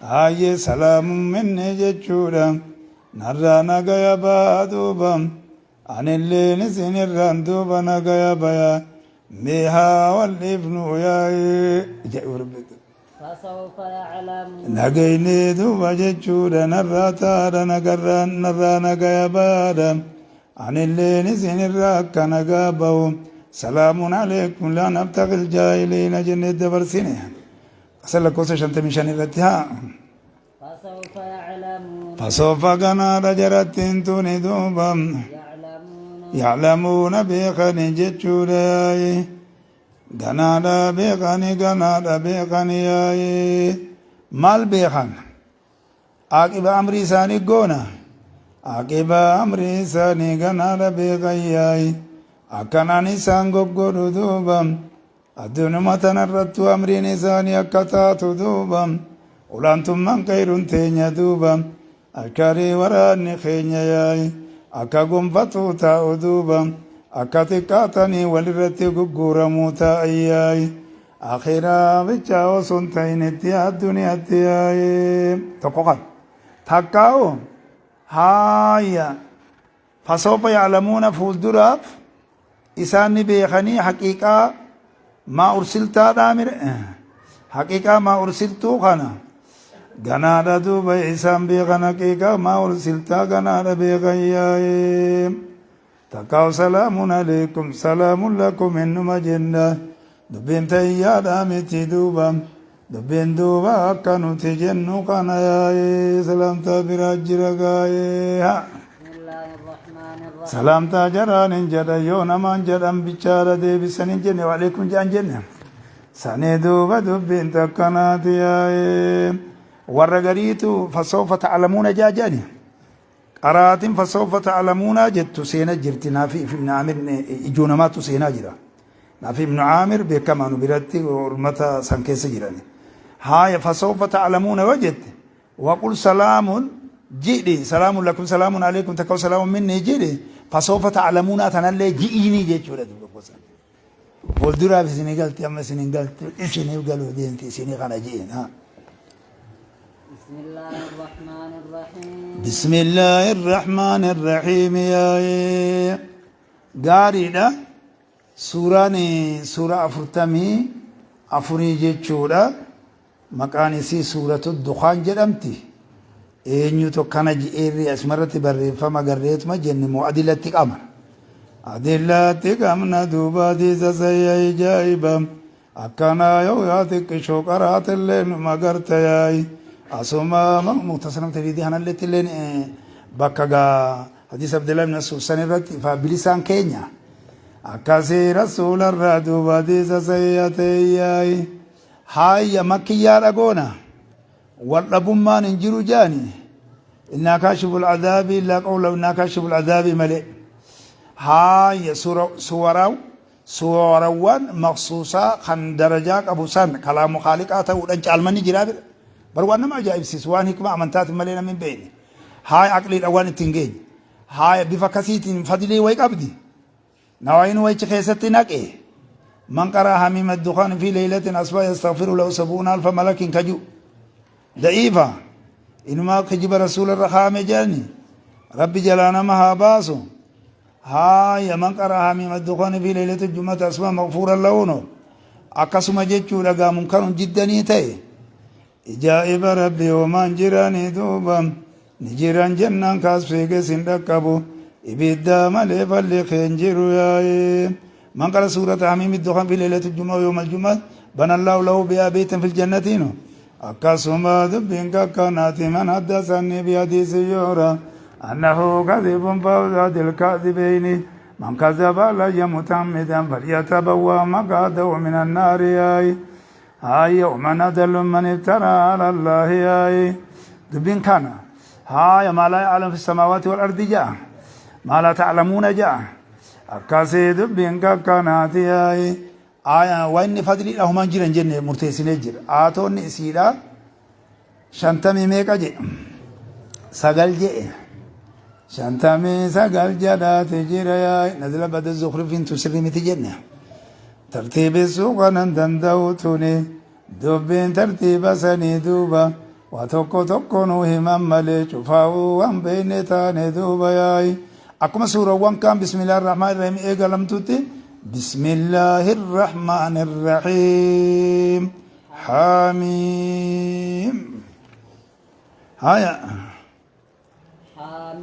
aayyee salaamun minni jechuudha narraa nagaya baa duuba Anilleen isin irraan duuba nagaya baya mee haa wal dhiifnu yaa'ee jedhu rabbi. Fasawfa ya'lamuun. Nagaynee duuba jechuudha narraa taadha nagarraa narraa nagaya bayaadha. Anilleen isin irraa akka nagaa bahu salaamun aleekum laa nabtaqil jaahiliina jennee dabarsine. Asa lakkoofsa 55 irratti haa. فسوف يعلمون Fasoofa ganaadha jarattiin tuni duuba يعلمون ya'lamuuna beekani jechuudha yaayi ganaadha beekani ganaadha beekani yaayi maal beekan aaqiba amrii isaanii goona aaqiba amrii isaanii ganaadha beekan yaayi akkanaan isaan goggodhu duuba Addunuma tanarrattuu amriin isaanii akka taatu duuba olaantummaan kayrun teenya duuba ashkarii waraanni keenya yaa'i akka gonfatuu taa'u duuba akka xiqqaatanii walirratti gugguuramuu taa'an yaa'i akhiraa bichaa osoo hin ta'in itti adduniyaatti yaa'i tokko kan takkaa'u haaya Fasawfa ya'lamuuna fuulduraaf isaan ni beekanii haqiiqaa maa ursiltaadhaa mire haqiiqaa maa ursiltuu kana ganaadha duuba isaan beekan haqiiqaa maa ursiltaa ganaadha beekan yaa'ee takkaa'u salaamun alaikum salaamun lakum innuma jenna dubbiin tayyaadhaa miti duuba. Dubbiin duuba akka nuti jennu kana yaa'ee salaamtaa biraa jira gaa'ee haa. بسم الله الرحمن الرحيم. Salaamtaa jaraan hin jedhan, yoo namaan jedhan bichaadha deebisan hin jenne, waleekum jedhan jenne. Sanii duuba dubbiin takkanaati yaa'ee. Warra gariitu fasawfa ta'lamuuna jaa jedhani. Qaraatiin fasawfa ta'lamuuna jettu seena jirti. Naafi ibn Aamir ijoo namaatu seenaa jira. Naafi ibn Aamir beekamaa nu biratti ummata san keessa jirani. Haaya, fasawfa ta'lamuuna yoo jette, waqul salaamun jidhi, salaamun lakum, salaamun alaikum, takka salaamun minni jidhi, fasawfa ta'lamuuna tanallee ji'iinii jechuudha duuba gosa. Fuulduraaf isinii galti, amma isin hin galtu, isiniif galuu deemti isinii kana ji'iin. Haa. بسم الله الرحمن الرحيم. بسم الله الرحمن الرحيم yaa'ee gaariidha. Suuraan suura 44 jechuudha. Maqaan isii Suuratu Dukaan jedhamti. Eenyutu akkana ji'eerri asumarratti barreeffama garreetuma jenne moo adilatti qabna. Adillatti qabna duuba hadiisa sayya ajaa'iba. Akkanaa yoo yaa xiqqishoo qaraatillee numa garta yaa'i. Asuma muktasaram tadiidii kanalleetti illee bakka gaa hadiisa Abdullahi ibn Mas'ud san irratti ifaa bilisaan keenya. Akkasii rasuularraa duuba hadiisa sayya ta'e yaa'i. Haayya, makkiyyaa dhagoona. Wal dhabummaan hin jiru jaani. Innaa kaashiful adaabii illaa qawla innaa kaashiful adaabii malee. Haayya, suwaraa suwarawwan maqsuusaa kan darajaa qabu san kalaamu khaaliqaa ta'uudhaan caalmanni jiraa bira. Bar waan nama ajaa'ibsiisu, waan hikma amantaatiin malee namni hin beekne. Haaya, aqliidhaan waan ittiin geenye. Haaya, bifa akkasiitiin fadlii wayi qabdi. Nawaayin wayichi keessatti naqe. من قرأ حم الدخان في ليلة أصبح يستغفر له 70,000 ملك kaju. Da'iifa. Inumaa kijiba rasuula irra kaa'ame jedhani. Rabbi jalaa nama haa baasu. Haaya, من قرأ حم الدخان في ليلة الجمعة أصبح مغفورا له no. Akkasuma jechuudha gaa munkarun jiddanii ta'e. Ijaa'iba rabbi, homaan jiranii duuba ni jiran jennaan kaas fiige sin dhaqqabu, ibiddaa malee falli keen jiru yaa'ee. من قرأ سورة حم الدخان في ليلة الجمعة ويوم الجمعة بنى الله له بها بيتا في الجنة. Akkasuma dubbiin kakkanaati. من حدثني بحديث يرى أنه كذب فهو الكاذبين، من كذب علي متعمدا فليتبوأ مقعده من النار ياي. هاي، ومن أضل من افترى على الله ياي. dubbiin kana هاي، ما لا يعلم في السماوات والأرض جاء، ما لا تعلمون جاء. Akkasii dubbiin kakkanaati yaayi. Aya, wanni fadliidha humaan jiran jenne murteessinee jira. Aatoonni isiidha shantamii meeqa jedhe? Sagal jedhe. 59 jedhaati jira yaayi. نزل بعد الزخرف sirrii miti jenne. Tartiibessuu kanan danda'u tuni dubbiin tartiiba sanii duuba waa tokko tokko nu himan malee cufaa'uu waan beekne taane duuba yaayi. Akkuma suurawwan kaan بسم الله الرحمن الرحيم eegalamtutti بسم الله الرحمن الرحيم حم. Haya. حم.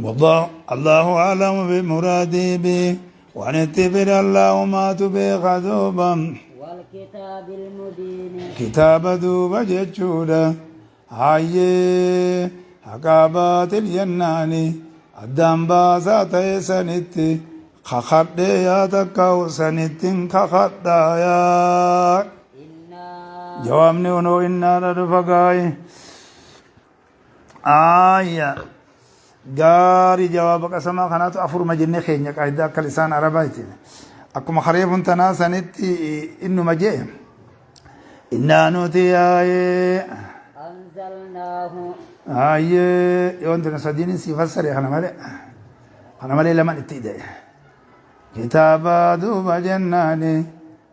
والله الله أعلم بمراده به ونتبر الله ما تبيخ دوبا. والكتاب المبين. Kitaaba duuba jechuudha. Hayyee, haqaa baatil jennaani addaan baasaa ta'e sanitti kakadhee yaa takkaa'u sanittiin kakadhaa yaa. إنا. Jawaabni unoo innaadha dhufa gaayi. Aayya. Gaarii, jawaaba qasamaa kanaatu afuruma jennee keenya qaayidaa akka lisaan arabaatiin. Akkuma kareefun tanaa sanitti innuma jee. Innaa nuti yaa'ee. أنزلناه. Ayyee, yoon tuna sadiin si fassare kana malee. Kana malee laman itti hidhe. Kitaaba duuba jennaani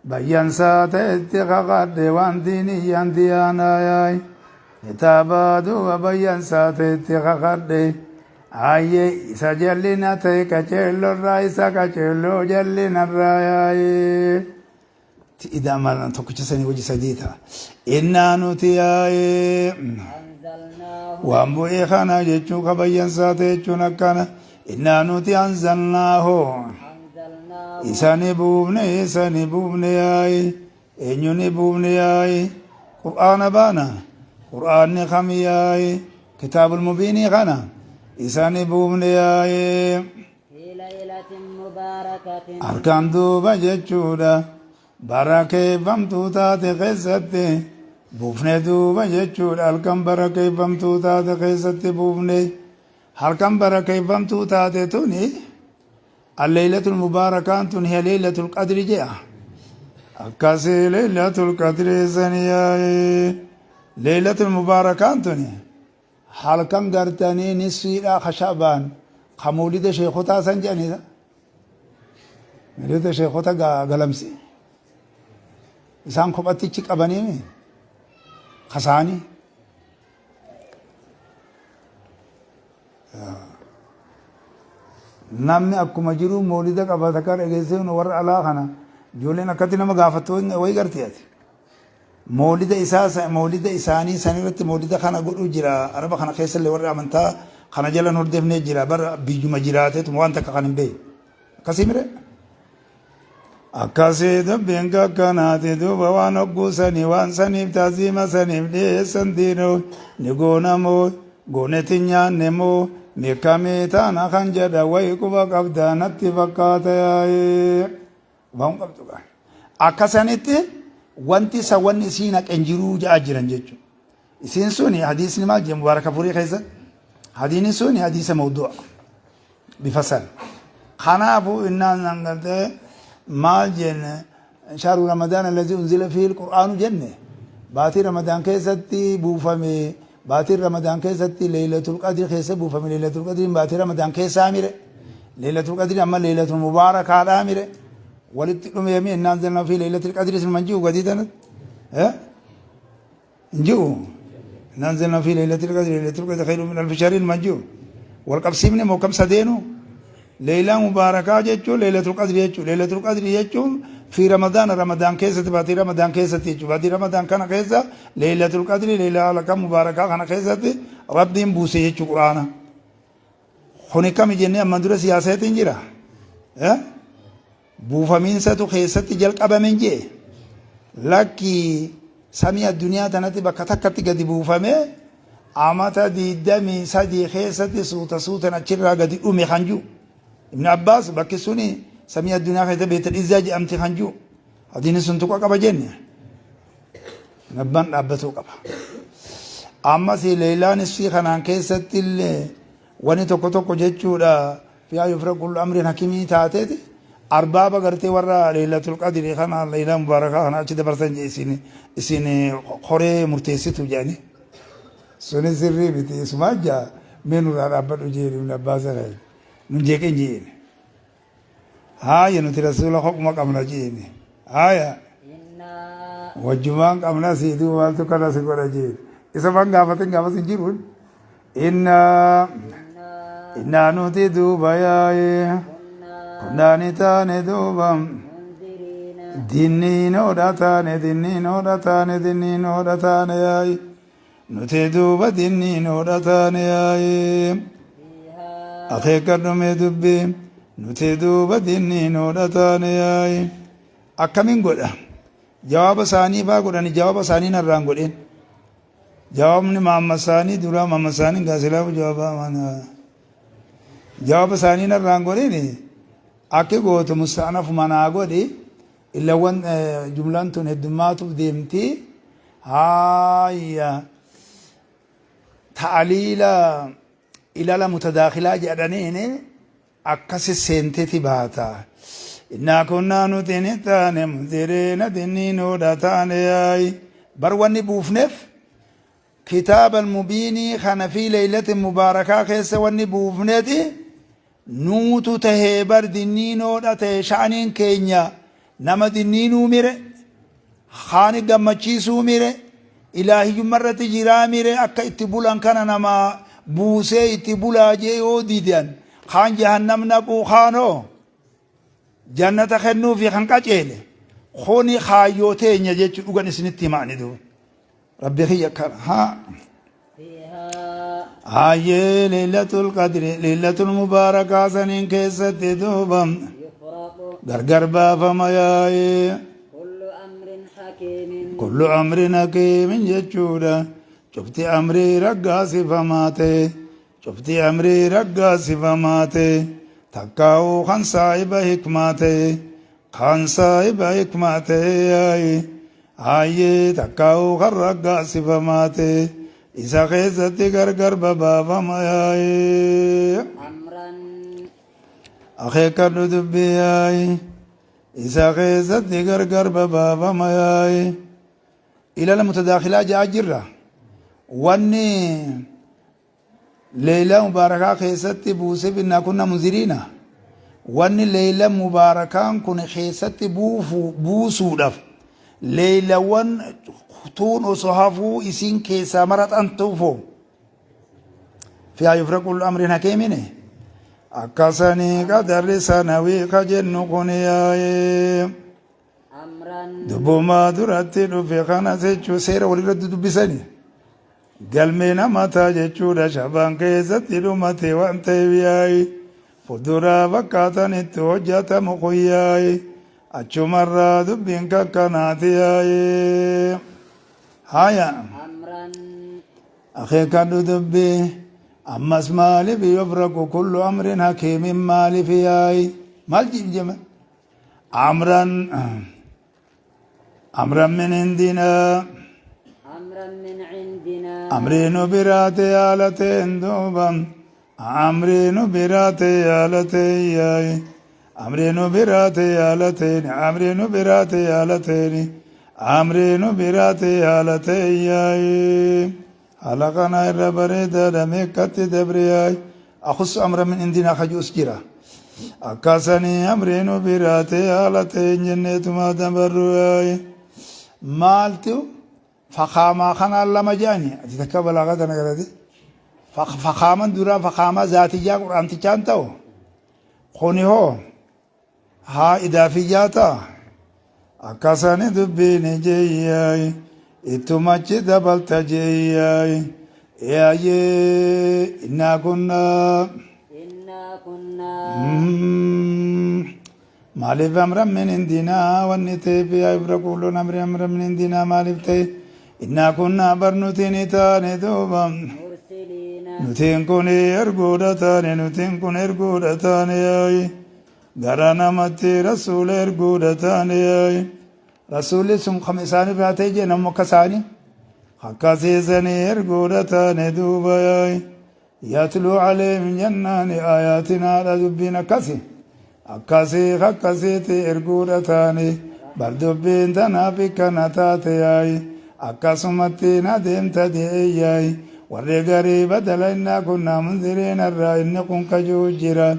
bayyansaa ta'etti kakadhe waan diiniyyaan diyaanaa yaay. Kitaaba duuba bayyansaa ta'etti kakadhe. Ayyee, isa jallina ta'e qaceellorraa, isa qaceelloo jallinarraa yaayee. Idaa maal tokkicha sanii hojii sadii ta'a. Innaa nuti yaa'ee. أنزلناه. Waan bu'ee kana jechuun kabayyansaa ta'e jechuun akkana. Innaa nuti أنزلناه. أنزلناه. Isani buufne, isani buufne yaa'i. Eenyu ni buufne yaa'i? Qur'aana baana. Qur'aanni kami yaaye? Kitaabul mubiinii kana isani buufne yaaye. في ليلة مباركة. Harkaan duuba jechuudha barakeeffamtuu taate keessatti buufne duuba jechuudha. Halkan barakeeffamtuu taate keessatti buufne. Halkan barakeeffamtuu taate tuni alleeylatul mubaarakaan tun hiya leeylatul qadri jedha. Akkasii leeylatul qadri sani yaa'e. Leeylatul mubaarakaan tuni halkan gartanii nisfiidha ka sha'baan ka mawlida sheekotaa san jedhanidha. Mawlida sheekota galamsi. Isaan kophattichi qabanii kasaanii. Namni akkuma jiru mawlida qaba takka dhageessee warra alaa kana ijoolleen akkatti nama gaafattu wayi garti ati. Mawlida isaa mawlida isaanii san irratti mawlida kana godhuu jira. Araba kana keessallee warri amantaa kana jala hin hordofnee jira. Bara biyyuma jiraateetuma waan takka kan hin beekne. Akkasii mire? Akkasii dubbiin kakkanaati duuba waan hogguu sanii waan saniif taaziima saniif dhiyeessan diinoo ni goona moo gooneti nyaanne moo meekamii taana kan jedha wayi quba qabdaa natti fakkaata yaa'ee. Waan qabdu gaa. Akka sanitti wanti isa wanni isii naqe hin jiruu jedhaa jiran jechuudha. Isiin suni hadiisni maal jedhe Mubaaraka Furii keessatti? Hadiisni suni hadiisa mawdu'a bifa san. Kanaafuu innaan nan gartee maal jenne shahru Ramadaan allazii unzila fiihi alqur'aanu jenne baatii Ramadaan keessatti buufame, baatiin Ramadaan keessatti Leeylatul Qadri keessa buufame. Leeylatul Qadriin baatii Ramadaan keessaa mire? Leeylatul Qadri amma Leeylatul Mubaarakaadhaa mire? Walitti dhumeemi innaan zanna fi Leeylatul Qadri sun manji'u gadii tanatti hin ji'u. Innaan zanna fi Leeylatul Qadri, Leeylatul Qadri khayru min alfi shahrin manji'u wal qabsiifne moo kam sadeenu? Leeylaa mubaarakaa jechuun Leeylatul Qadri jechuun, Leeylatul Qadri jechuun fi Ramadaan, Ramadaan keessatti, baatii Ramadaan keessatti jechuun baatii Ramadaan kana keessa Leeylatul Qadri, leeylaa halkan mubaarakaa kana keessatti Rabbiin buuse jechuu Quraana. Kuni kami jennee amman dura siyaasatiin jira. Buufamiinsatu keessatti jalqabame jee. Lakki, samii addunyaa tanatti bakka takkatti gadi buufame amata 23 keessatti suuta suutan achirraa gadi dhume kan jiru. Ibn Abbaas bakki suni samii addunyaa keessa Beetal Izzaa jedhamti kan jiru. Hadiini sun tuqa qaba jenne. Abbaan dhaabbatuu qaba. Ammas leeylaan isii kanaan keessatti illee wani tokko tokko jechuudha fiyaa yufra kullu amrin hakimii taateeti arbaaba gartee warra Leeylatul Qadri kana, leeylaa mubaarakaa kana achi dabarsan jee isin koree murteessitu jedhani. Suni sirrii miti, isumaa jaa mee nurraa dhaabbadhu jeen Ibn Abbaas kee nun jeeqin jeen. Haaya, nuti rasuula kophuma qabna jeeni. Haaya. إنا Wajjumaan qabna sii duuba maaltu kana si godha jeen. Isa man gaafatin gaafas hin jiruun. Innaa إنا innaa nuti duuba yaa'ee كنا kunnaa ni taane duuba منذرين. Dinniinoodha taane, dinniinoodha taane, dinniinoodha taane yaa'i. Nuti duuba dinniinoodha taane yaa'i. فيها Akeekkadhume dubbii, nuti duuba dinniinoodha taane yaa'i. Akkamiin godha? Jawaaba isaanii faa godhani, jawaaba isaanii narraan godhin. Jawaabni maamma isaanii duraa maamma isaanii gaasilaafu jawaaba jawaaba isaanii narraan godhin. Akki gootu musta'anafu manaa godhi. Illawwan jumlaan tun heddummaatuuf deemti. Haayya, ta'aliila ilala mutadaakhilaa jedhaniin akkasi seenteti baata. Innaa kunnaa nuti ni taane munziriina, dinniinoodha taane yaa'i. Bar wanni buufneef kitaaba mubiinii kana fi leeylatin mubaarakaa keessa wanni buufneeti nuutu tahee bar dinniinoodha tahe. Sha'aniin keenya nama dinniinuu mire, haani gammachiisuu mire, ilaahiyyumma irratti jiraa mire. Akka itti bulan kana nama buusee itti bulaa jee yoo didan kaan jahannam naquu, kaanoo jannata kennuufi kan qaceele. Kuni kaayyoo teenya jechuu dhugan isinitti himaani duuba rabbi kiyya kana haa. فيها Hayyee, Leeylatul Qadri, Leeylatul Mubaarakaa saniin keessatti duuba يفرق gargar baafama yaa'ee. كل أمر حكيم. حكيم. Kullu amrin hakiimin jechuudha. Cufti amrii raggaasifamaa ta'e, cufti amrii raggaasifamaa ta'e, takkaa'uu kan saahiba hikmaa ta'e, kan saahiba hikmaa ta'e yaayi. Hayyee, takkaa'uu kan raggaasifamaa ta'e, isa keessatti gargar babaafama yaayi. أمرا. Akeekkadhu dubbii yaayi. Isa keessatti gargar babaafama yaayi. Ilala mutadaakhilaa ja'a jirra. Wanni leeyla mubaarakaa keessatti buuse innaa kunna munziriina. Wanni leeyla mubaarakaan kun keessatti buusuudhaaf leeylawwan tuun osoo hafuu isiin keessaa maraxan tuufo. Fiihaa yufraqu kullu amrin hakiimini. Akkasanii qadarri sanawii ka jennu kun yaa'ee. أمرا. Dubbumaa duratti dhufe kana jechuu seera walirratti dubbisani. Galmee namataa jechuudha shabaan keessatti dhumate waan ta'eef yaa'i. Fuulduraa fakkaatan itti hojjetamu kun yaa'i. Achumarraa dubbiin kakkanaati yaa'i. Haya. أمرا. Akeekadhu dubbii. Ammas maaliif yufraqu kullu amrin hakiimin maaliif yaa'i? Maal jema? أمرا أمرا من عندنا. أمرا من عندنا. Amrii nu biraate yaalateen duuba. Amrii nu biraate yaalateen yaa'i. Amrii nu biraate yaalateen, amrii nu biraate yaalateen, amrii nu biraate yaalateen yaa'i. Haala kana irra bareedaadha meeqatti dabre yaa'i. أخص أمرا من عندنا kajuus jira. Akkasanii amrii nu biraate yaalateen jenneetuma dabarru yaa'i. Maaltu fakaamaa kanaan lama jedhani ati takka balaagaa tana garate fakaaman duraa fakaamaa zaatiyyaa quraantichaan ta'u kuni hoo haa idaafiyyaa ta'a. Akkasani dubbiin jeeyyaay ittumachi dabalta jeeyyaay yaayyee innaa kunnaa. إنا كنا. Maaliif أمرا من عندنا wanni ta'eef yaa yufraqu kullu amri أمرا من عندنا maaliif ta'e? إنا كنا bar nuti ni taane duuba. مرسلين. Nutiin kun erguudha taane, nutiin kun erguudha taane yaayi. Gara namatti rasuula erguudha taane yaayi. Rasuulli sun kam isaanirraa ta'e jee namni akka isaanii akkasiisanii erguudha taane duuba yaayi. يتلو عليهم jennaan آياتنا dha dubbiin akkasi akkasii akkasiiti erguudha taane bar dubbiin tanaaf ikkana taate yaayi. Akkasumatti na deemta de'e yaayi. Warri garii badala إنا كنا منذرين irraa inni kun kajuu jira.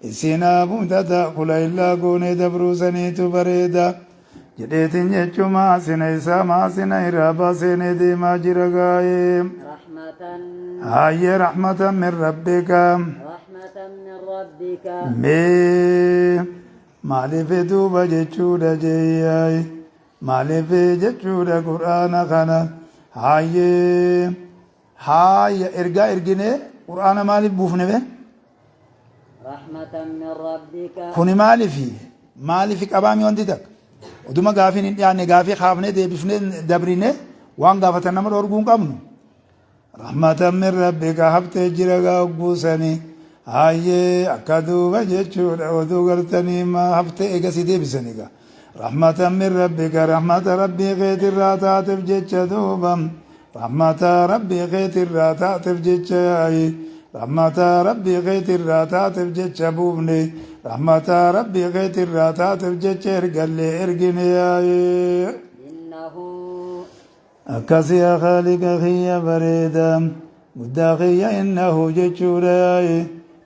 Isinaa mubtada kula illaa goonee dabruusaniitu bareeda jedheetin jechuu maasina isaa maasina irraa baaseenee deemaa jira gaa'ee. رحمة. Hayyee, رحمة من ربك. رحمة من ربك. Mee maaliif duuba jechuudha jeeyyaay? Maaliif jechuudha qur'aana kana? Hayyee, haaya ergaa erginee qur'aana maaliif buufne be? رحمة من ربك. Kuni maaliifi maaliifi qabaami wanti takka oduma gaafiin hin dhiyaanne gaafii kaafnee deebifnee dabrine waan gaafatan nama dhorguu hin qabnu. رحمة من ربك haftee jira gaagguusanii. Hayyee, akka duuba jechuudha oduu gartanii ma haftee eegasii deebisanii gaa. رحمة من ربك, rahmata rabbii keetirraa taateef jecha duuba. Rahmata rabbii keetirraa taateef jecha yaayi. Rahmata rabbii keetirraa taateef jecha buufne. Rahmata rabbii keetirraa taateef jecha ergallee ergine yaayi. إنه. Akkasii yaa Khaaliqa kiyya bareeda guddaa kiyya, إنه jechuudha yaayi.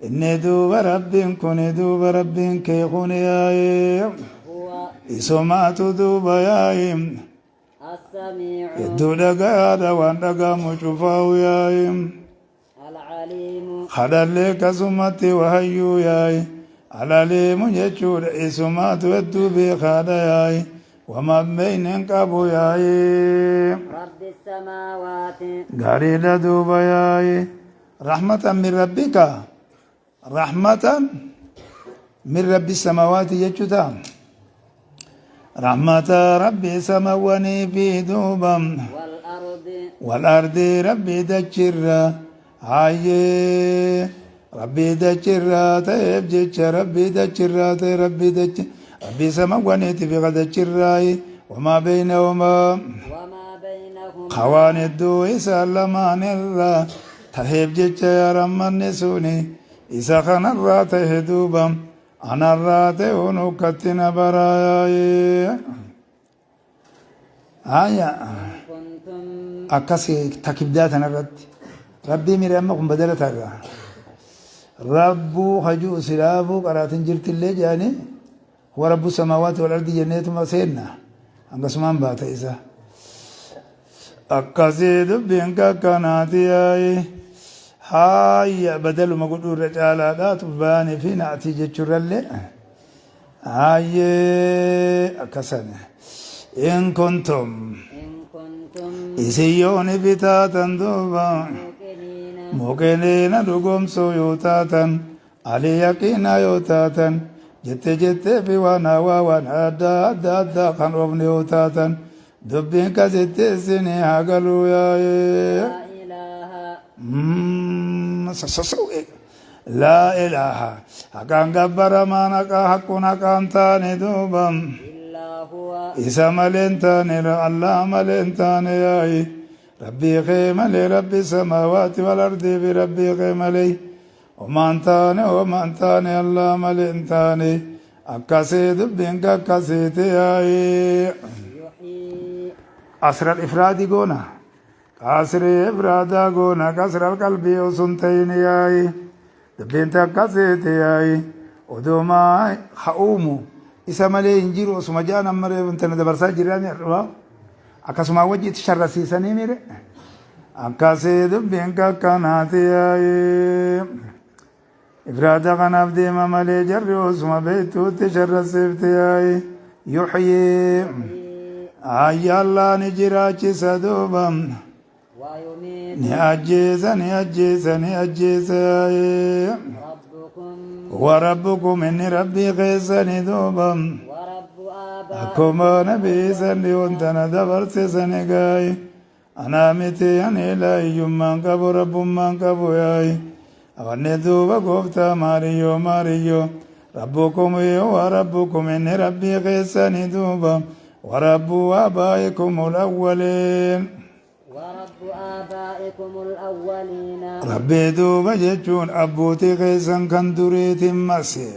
Inni duuba rabbiin kun duuba rabbiin kee kun yaayi. هو. Isumaatu duuba yaayi. السميع. Hedduu dhagaadha waan dhagamu cufaa'u yaayi. العليم. Kadhallee akkasumatti wahayyuu yaayi. العليم jechuudha isumaatu hedduu beekaadha yaayi. Wama beeynen qabu yaayi. رب السماوات. Gaariidha duuba yaayi. رحمة من ربك، رحمة من رب السماوات jechuu ta'a. Rahmata Rabbii samawwanii fi duuba. Wal-ardi. Wal-ardii Rabbii dachirra. Hayyee Rabbii dachirraa ta'eef jecha Rabbii dachirraa ta'e Rabbii dachi Rabbii samawwaniiti fi dachirraayi wamaa beeynahumaa. Wamaa beeynahumaa. Ka waan hedduu isaan lamaanirraa taheef jecha yaa rahmanni suni isa kanarraa tahe duuba anarraa ta'uun ukkatti na baraayaaye. Haya Kuntum. Akkas takibdaa tanarratti rabbii mire amma kun badala tarra rabbuu hajuu silaafuu qaraatin jirtillee jedhanii huwa rabbu samaawaati wal ardi jenneetuma seenna hangasumaan baata isa akkasii dubbiin kakkanaati yaayi haayya badaluma godhuu irra caalaadha tubbaanii fi na'atii jechuurrallee Hayyee akkasan in kuntum In kuntum isin yooni bitaatan duuba muuqiniina muqiniina dhugomsuu yoo taatan ali yaqiina yoo taatan jette jettee fi waan hawaa waan adda adda addaa kan oofne yoo taatan dubbiin kasitti isinii haa galuu yaa'ee. Laa ilaaha Sassasa'u eega. Laa ilaaha haqaan gabbaramaan haqaa haqquun haqaan taane duuba. Illaa huwa. Isa malee hin taane Allah malee hin taane yaa'i. Rabbii kee malee rabbi samaawaati wal ardii fi rabbii kee malee. Homaan taane homaan taane Allah malee hin taane. Akkasii dubbiin kakkasiiti yaa'i. Yuhyii. Asral ifraadi goona. Qasrii ifraadaa goona qasral qalbii osoo hin ta'in yaa'i. Dubbiin takka seete yaa'i. Odumaa ha uumu isa malee hin jiru osuma ja'an amma reefu intala dabarsaa jiraan irraa akkasumaa wajji itti sharrasiisanii mire. Akkasii dubbiin kakkanaati yaa'i. Ifraada kanaaf deema malee jarri osuma beektuutti sharrasiifti yaa'i. Yuhyii. Ayya Allah ni jiraachisa duuba. Wayumiitu. Ni ajjeesa ni ajjeesa ni ajjeesa yaa'i. Rabbukum. Warabbukum inni rabbii keessani duuba. Warabbu aabaa. Akkuma nabii sanni wantana dabarsisani gaayi. Anaa miti ani ilaahiyyummaan qabu rabbummaan qabu yaa'i. Wanni duuba gooftaa maariyyoo maariyyoo. Rabbukum wa rabbukum inni rabbii keessani duuba. Warabbu aabaa'ikum al-awwaliin. Warabbu aabaa'ikum al-awwaliina. Rabbii duuba jechuun abbootii keessan kan duriitiin mase.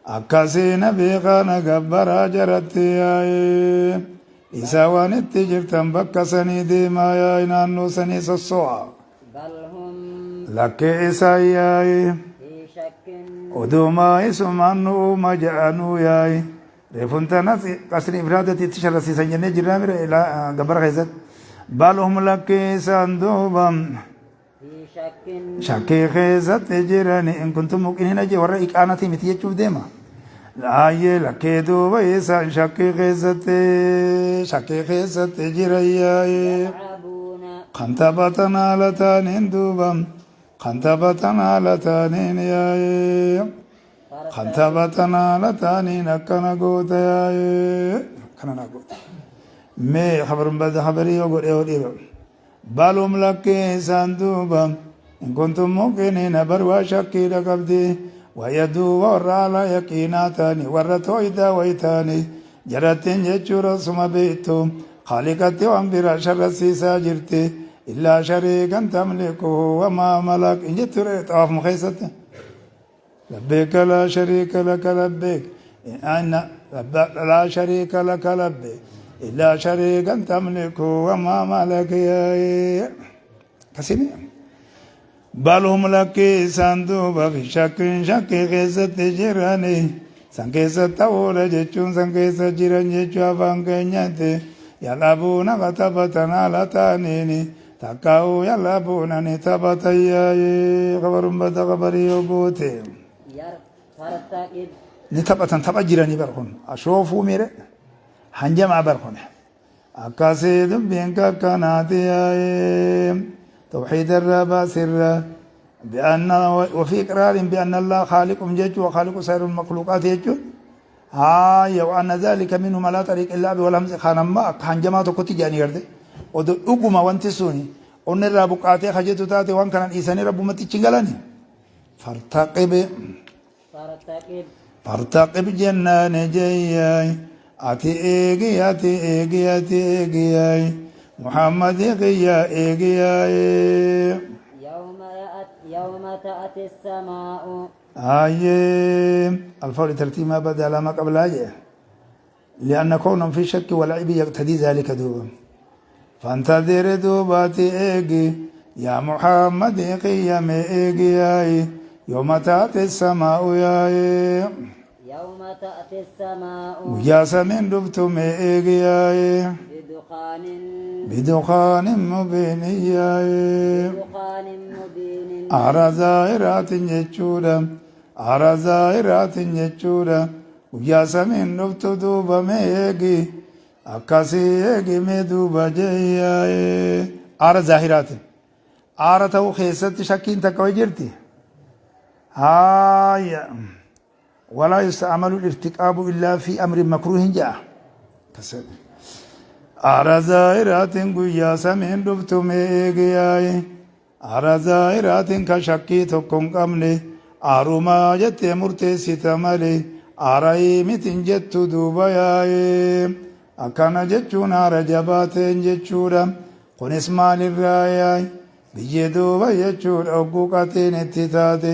Akkasii nabii kana gabbaraa jaratti yaa'ee. Isa waan itti jirtan bakka sanii deemaa yaa'e naannoo sanii sosso'a. Bal hum Lakkee isaa yaa'e. fi shakkin. Odumaa isumaan nu uuma ja'anuu yaa'e. Reefuun tanas qasri ifraadatti itti sharrasiisan jennee jirraa mire gabbara keessatti. Bal hum lakkee isaan duuba. Fi shakkin. Shakkii keessatti jirani in kuntum muqiniina jee warra iqaanatii miti jechuuf deema. Laayyee lakkee duuba isaan shakkii keessatti shakkii keessatti jiran yaa'ee. Yal'abuuna. Kan taphatan haala taaniin duuba kan taphatan haala taaniin yaa'ee. Kan taphatan haala taaniin akkana goota yaa'ee. Akkana na goota. Mee habarun bada habarii yoo godhee yoo dhiira. Balum lakkee isaan duuba in kuntum muqiniina bar waa shakkiidha qabdi waya duuba warra ala yaqiinaa taani warra tooydaa way taani jarattiin jechuudha suma beektu khaaliqatti waan biraa sharrasiisaa jirti illaa shariikan tamlikuhu wamaa malak hin jettu xawaafuma keessatti. Labbeeka laa shariika laka labbeek inna laa shariika laka labbeek illaa shariikan tamliku wamaa malak akkasini. Bal hum lakkii isaan duuba fi shakkiin shakkii keessatti jirani san keessa ta'uudha jechuun san keessa jiran jechuu afaan keenyatti yalabuuna ka taphatan haala ta'aniini takkaa'uu yalabuuna ni taphatan yaa'ee kabaruun bada kabarii yoo goote. Yar fartaqib. Ni taphatan tapha jiranii bar kun ashoofuu miire hanjamaa bar kun akkasii dubbiin kakkanaati yaa'ee tawxiida irraa baasirra بأن وفي إقرار بأن الله خالقهم جج وخالق سائر المخلوقات يجو. Haaya wa'anna zaalika minhum alaa xariiqi la'abi wal hamzi kaan amma akka hanjamaa tokkotti jedhanii garte. Odoo dhuguma wanti suni onni irraa buqqaatee kajetu taate waan kana dhiisanii rabbumatti ichi galani. Fartaqib Fartaqib. Fartaqib jennaan jeeyyaay ati eegi ati eegi ati eegiyaay Muhammadi kiyya eegiyaay. Yawma ya'at yawma ta'ati as-samaa'u. Hayyee alfawli tartiibaa bada lama qablaa jee. لأن كونهم في شك ولعب يقتضي ذلك دوبا فانتظر دوباتي إيجي يا محمد قيام إيجي ياي يوم تأتي السماء ياي يوم تأتي السماء ويا سمين دبتم إيجي ياي بدخان بدخان مبين ياي بدخان مبين Aara zaahiraatiin jechuudha. Aara zaahiraatiin jechuudha. Guyyaa samiin dhuftu duuba mee eegi. Akkasii eegi mee duuba jeeyyaa'ee. Aara zaahiraatiin. Aara ta'uu keessatti shakkiin takka wayi jirti. Haaya. Walaa yusta'amalu irtiqaabu illaa fi amrin makruuhin ja'a. Aara zaahiraatiin guyyaa samiin dhuftu mee eegi yaa'i. Aara zaahiraatiin ka shakkii tokko hin qabne aarumaa jettee murteessita malee aara mitin jettu duuba yaa'ee. Akkana jechuun aara jabaateen jechuudha. Kunis maalirraa yaa'i? Biyyee duuba jechuudha hogguu qatiin itti taate.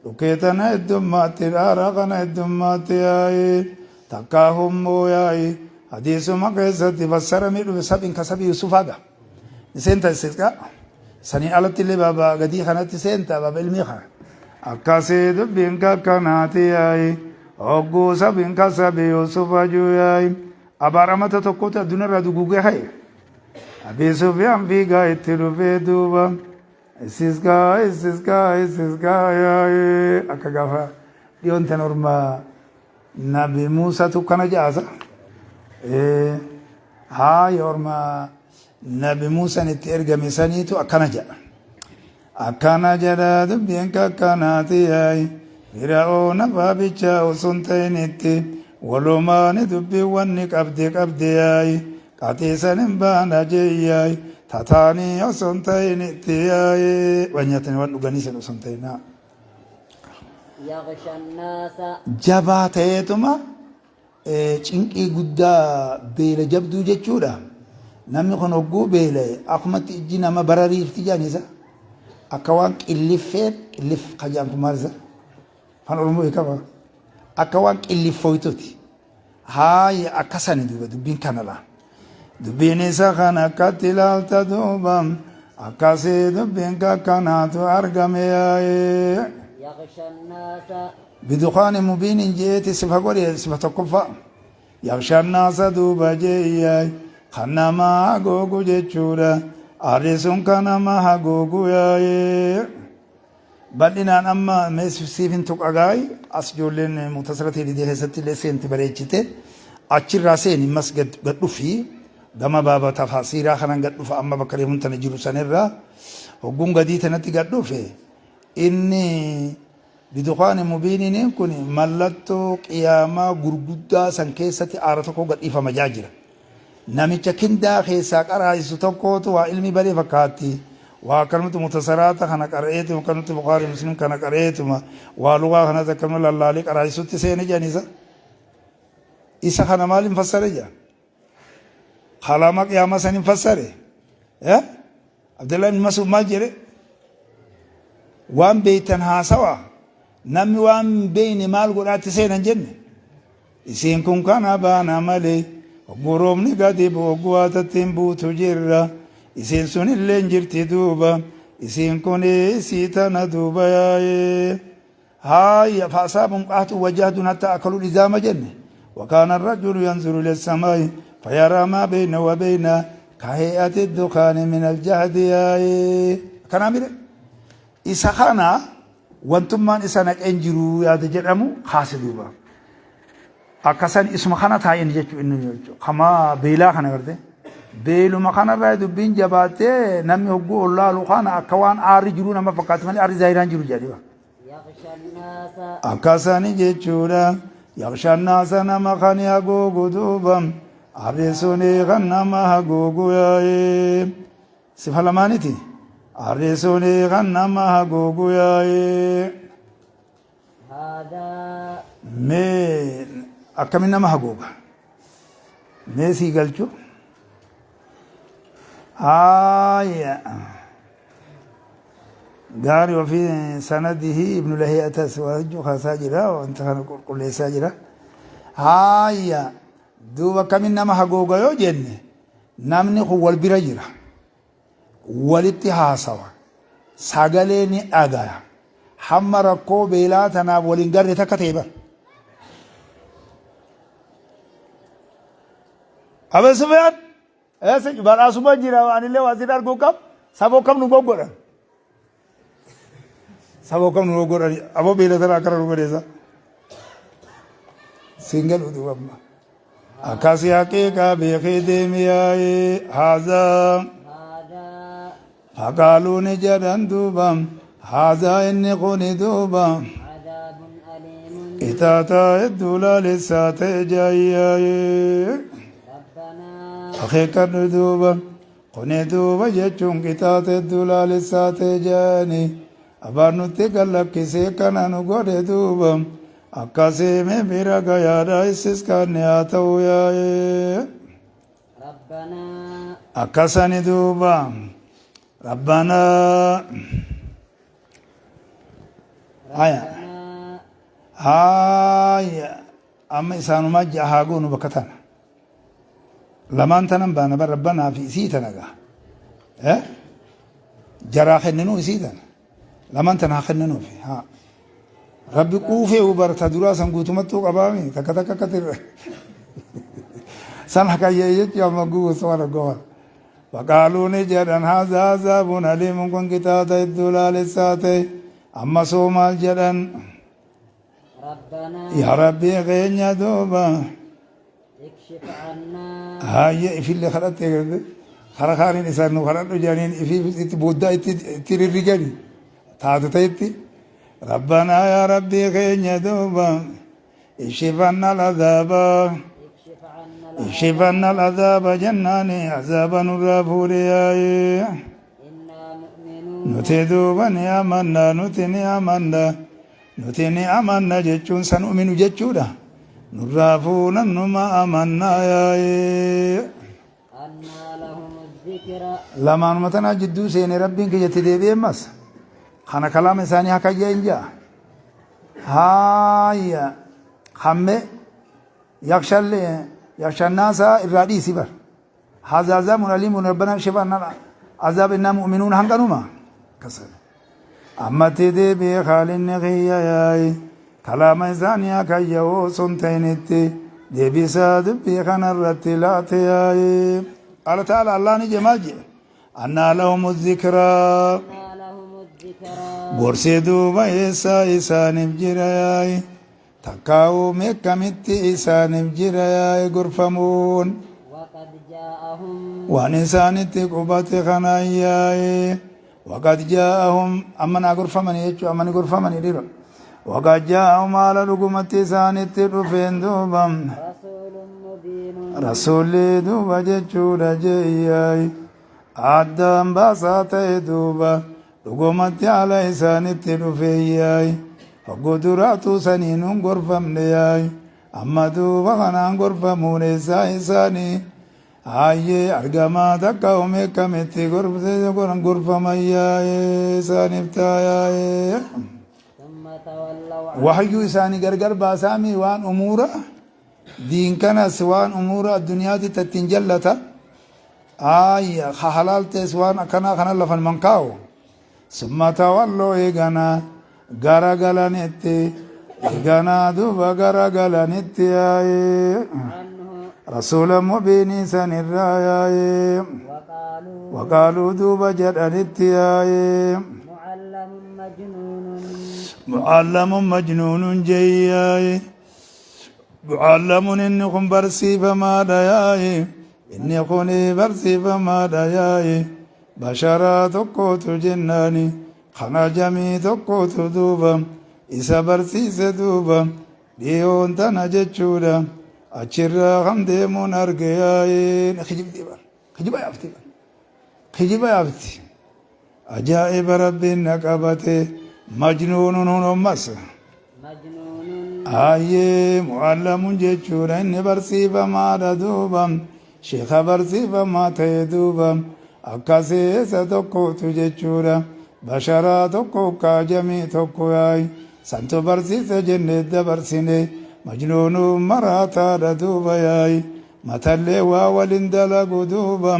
Dhukkee tana heddummaatti aara kana heddummaatti yaa'ee. Takkaa hummoo yaa'i. Hadiisuma keessatti fassaramee dhufe sabin ka sabi Yusufaadha. Seenta istisqaa. Saniin alatti illee baaba gadii kanatti seenta baaba ilmii kana. Akkasii dubbiin kakkanaati yaa'i. Hogguu sabin ka sabi Yusufa juu yaa'i. Abaaramata tokkotu addunyaarraa duguugee ka'e. Abii Sufyaan fiigaa itti dhufee duuba. Istisqaa istisqaa istisqaa yaa'i. Akka gaafa dhiyoon tan orma Nabi Muusatu kana jaasa. Haaya orma Nabi Muusaan itti ergame saniitu akkana jedha. Akkana jedha dubbiin kakkanaati yaa'i. Fira'oona baabicha osoo hin ta'initti walumaani dubbiin wanni qabdi qabdi yaa'i. Qaxiisan hin baana jeeyyaay. Tataanii osoo hin ta'initti yaa'i. Waan nyaatanii waan dhuganii san osoo hin ta'inaa. Yaghsha an-naasa. Jabaa ta'eetuma cinqii guddaa beela jabduu jechuudha. Namni kun hogguu beela'e akkumatti ijji nama barariifti jedhan isa. Akka waan qilliffeen qillif ka jedhan kun maal isa? Afaan Oromoo beekama. Akka waan qilliffooytuti. Haaya akkasani duuba dubbiin kana laa. Dubbiin isa kan akkatti ilaalta duuba akkasii dubbiin kakkanaatu argame yaa'ee. Yaghsha an-naasa. Bidukaani mubiinin je'eeti sifa godhe sifa tokkoffaa. Yaghsha an-naasa duuba je'e yaay. Kan nama hagoogu jechuudha. Aarri sun kan nama hagoogu yaa'ee. Bal'inaan amma mee siif hin tuqa gaay as ijoolleen muktasara teedidee keessatti illee seenti bareechite achirraa seeni mas gad dhufi gama baaba tafaasiiraa kanan gad dhufa amma bakka reefuun tana jiru sanirraa hogguun gadii tanatti gad dhufe inni bidukaani mubiiniin kun mallattoo qiyaamaa gurguddaa san keessatti aara tokko gad dhiifama jaa jira. Namicha kindaa keessaa qaraasisu tokkootu waa ilmi badee fakkaatti. Waa akkanumatti mutasaraata kana qara'eetuma akkanumatti Bukaarii Muslim kana qara'eetuma waa lugaa kanas akkanuma lallaalee qaraasisutti seene jedhan isa. Isa kana maaliin fassare jedhan? Kalama qiyaamaa saniin fassare. Abdullah ibn Mas'ud maal jedhe? Waan beektan haasawa namni waan hin beekne maal godhaatti seenan jenne. Isiin kun kana baana malee hogguu roobni gadi bu'u hogguu haatatti hin buutu jirra. Isiin sun illee hin jirti duuba. Isiin kun isii tana duuba yaa'ee. Haaya fa'asaabum qahtun wajahdun hatta akaluu izaama jenne. وكان الرجل ينظر إلى السماء فيرى ما بينه وبين كهيئة الدخان من الجهد ياي كان أمير إسا خانا wantummaan isa naqeen jiru yaada jedhamu kaase duuba. Akkasan isuma kana taa'een jechuu inni jechuudha. Kama beelaa kana garte. Beeluma kanarraa dubbiin jabaattee namni hogguu ol laalu kana akka waan aarri jiruu nama fakkaatu malee aarri zaahiraan jiru jedhanii. Yaghsha an-naasa. Akkasani jechuudha. Yaksha naasa nama kan haguugu duuba. Aarri suni kan nama haguugu yaa'ee. Sifa lamaaniti. Aarri suni kan nama haguugu yaa'ee. Haadaa. Mee akkamin nama haguuga? Mee sii galchu? Haaya. Gaarii ofii sanadihi ibnu lahiyatas wajju kaasaa jira wanta kana qulqulleessaa jira. Haaya. Duuba akkamin nama hagooga yoo jenne namni kun wal bira jira. Walitti haasawa. Sagalee ni dhagaya. Hamma rakkoo beelaa tanaaf wal hin garre takka ta'e bar. Abu Sufyaan eessa badhaasuma jira anillee waa sin arguu qab saboo kam nu goggodhan. Saboo kam nu goggodhan aboo beela tana akkana nu godheessa. Siin galu duuba amma. Akkasii haqiiqaa beekee deemi yaa'ee haazaa. Haadhaa. Faqaaluu ni jedhan duuba haazaa inni kuni duuba. Cadaabun aliimun. Qixaaxaa hedduu laalessaa ta'e jaayyaa'ee. Rabbanaa. Akeekkadhu duuba kuni duuba jechuun qixaaxa hedduu laalessaa ta'e jaani. Abaan nutti gad lakkisee kana nu godhe duuba. Akkasii mee bira gayaadha issis kaanne haa ta'u yaa'ee. Rabbanaa. Akkasani duuba Rabbanaa. Haya. Rabbanaa. Haya. Amma isaanumaa ja'a haa goonu bakka tana. Lamaan tanan baana bar Rabbanaa fi isii tana gaa. Eh? Jaraa kenninuu isii tana. Lamaan tana haa kenninuufi. Haa. Rabbi quufee barta duraa san guutumattuu qabaami takka takka akka tirre. San hakayyee jechuun amma gubu suma gowan. Faqaaluu ni jedhan haazaa azaabun aliimun kun qixaaxa hedduu laalessaa ta'e amma soo maal jedhan Rabbanaa. yaa Rabbii keenya duuba Ikshif annaa. haayye ifillee kadhatte garte kara kaaniin isaan nu kadhadhu jedhaniin ifii itti booddaa itti itti rirrigani taatu ta'etti Rabbanaa yaa Rabbii keenya duuba ikshif anna al-azaaba Ikshif anna al-azaaba. ikshif anna al-azaaba jennaani azaaba nurraa fuudhe yaa'ee. Innaa mu'minuun. Nuti duuba ni amanna nuti ni amanna Nuti ni amanna jechuun sanu'minu jechuudha. Nurraa fuunan numa amanna yaa'ee. Annaa lahumu dhikra. Lamaanuma tanaa jidduu seene Rabbiin kiyya itti deebi'ee ammas. Kana kalaama isaanii hakayya hin ja'a. Haaya hamme yakshallee yakshannaasaa irraa dhiisi bar. Haza azaabun aliimun rabbanaa kshif anna azaab innaa mu'minuun hanqanuma. Akkasana. Ammatti deebi'ee khaalinni kiyya yaa'i kalaama isaanii akayya'uu osoo hin ta'initti deebisaa dubbii kana irratti laate yaa'i. Qaala ta'ala Allah ni jedhe maal jedhe? Annaa lahumu zikraa. Annaa lahumu dhikraa. Gorsee duuba eessaa isaaniif jira yaa'i. Takkaa'uu meekkamitti isaaniif jira yaa'i gorfamuun. Waqad jaa'ahum. Waan isaanitti qubate kanaan yaa'i. Waqad jaa'ahum amma naa gorfamanii jechuun amma ni gorfamanii dhiira. Waqad jaa'ahum haala dhugumatti isaanitti dhufeen duuba. Rasuulun mubiinun. Rasuulli duuba jechuudha jeeyyaay. Addaan baasaa ta'e duuba dhugumatti haala isaanitti dhufee yaay. Hogguu duraatuu saniin hin gorfamne yaay. Amma duuba kanaan gorfamuun eessaa isaanii. Hayyee argamaa takka ume kamitti gorfaman yaa'ee isaaniif taayaa'ee. Summa tawallaw an. Wahayyuu isaanii gargar baasaami waan umuura diin kanas waan umuura addunyaatti ittiin jallata. Ayya ka halaal ta'es waan akkanaa kana lafan man kaa'u. Summa tawalloo eeganaa gara galanitti eeganaa duuba gara galanitti yaa'ee. Anhu. Rasuula mubiinii sanirraa yaa'ee. Waqaaluu. Waqaaluu duuba jedhanitti yaa'ee. Mucallamun majnuunun. Mucallamun majnuunun jeeyyaa'ee. Mucallamun inni kun barsiifamaadha yaa'ee. Inni kun barsiifamaadha yaa'ee. Basharaa tokkotu jennaani kana jamii tokkotu duuba isa barsiise duuba. Dhiyoon tana jechuudha. Achirraa kan deemuun arge yaa'ee. Kijibdii bar. Kijiba yaafti bar. Kijiba yaafti. Ajaa'iba Rabbiin na qabate. Majnuunun hunommas. Majnuunun. Ayyee mu'allamun jechuudha inni barsiifamaadha duuba. Sheekha barsiifamaa ta'e duuba. Akkasii isa tokkotu jechuudha. Basharaa tokko kaajamii tokko yaa'i. Santu barsiise jennee dabarsine. Majnuunuun maraataadha duuba yaa'i. Matallee waa walin dalagu duuba.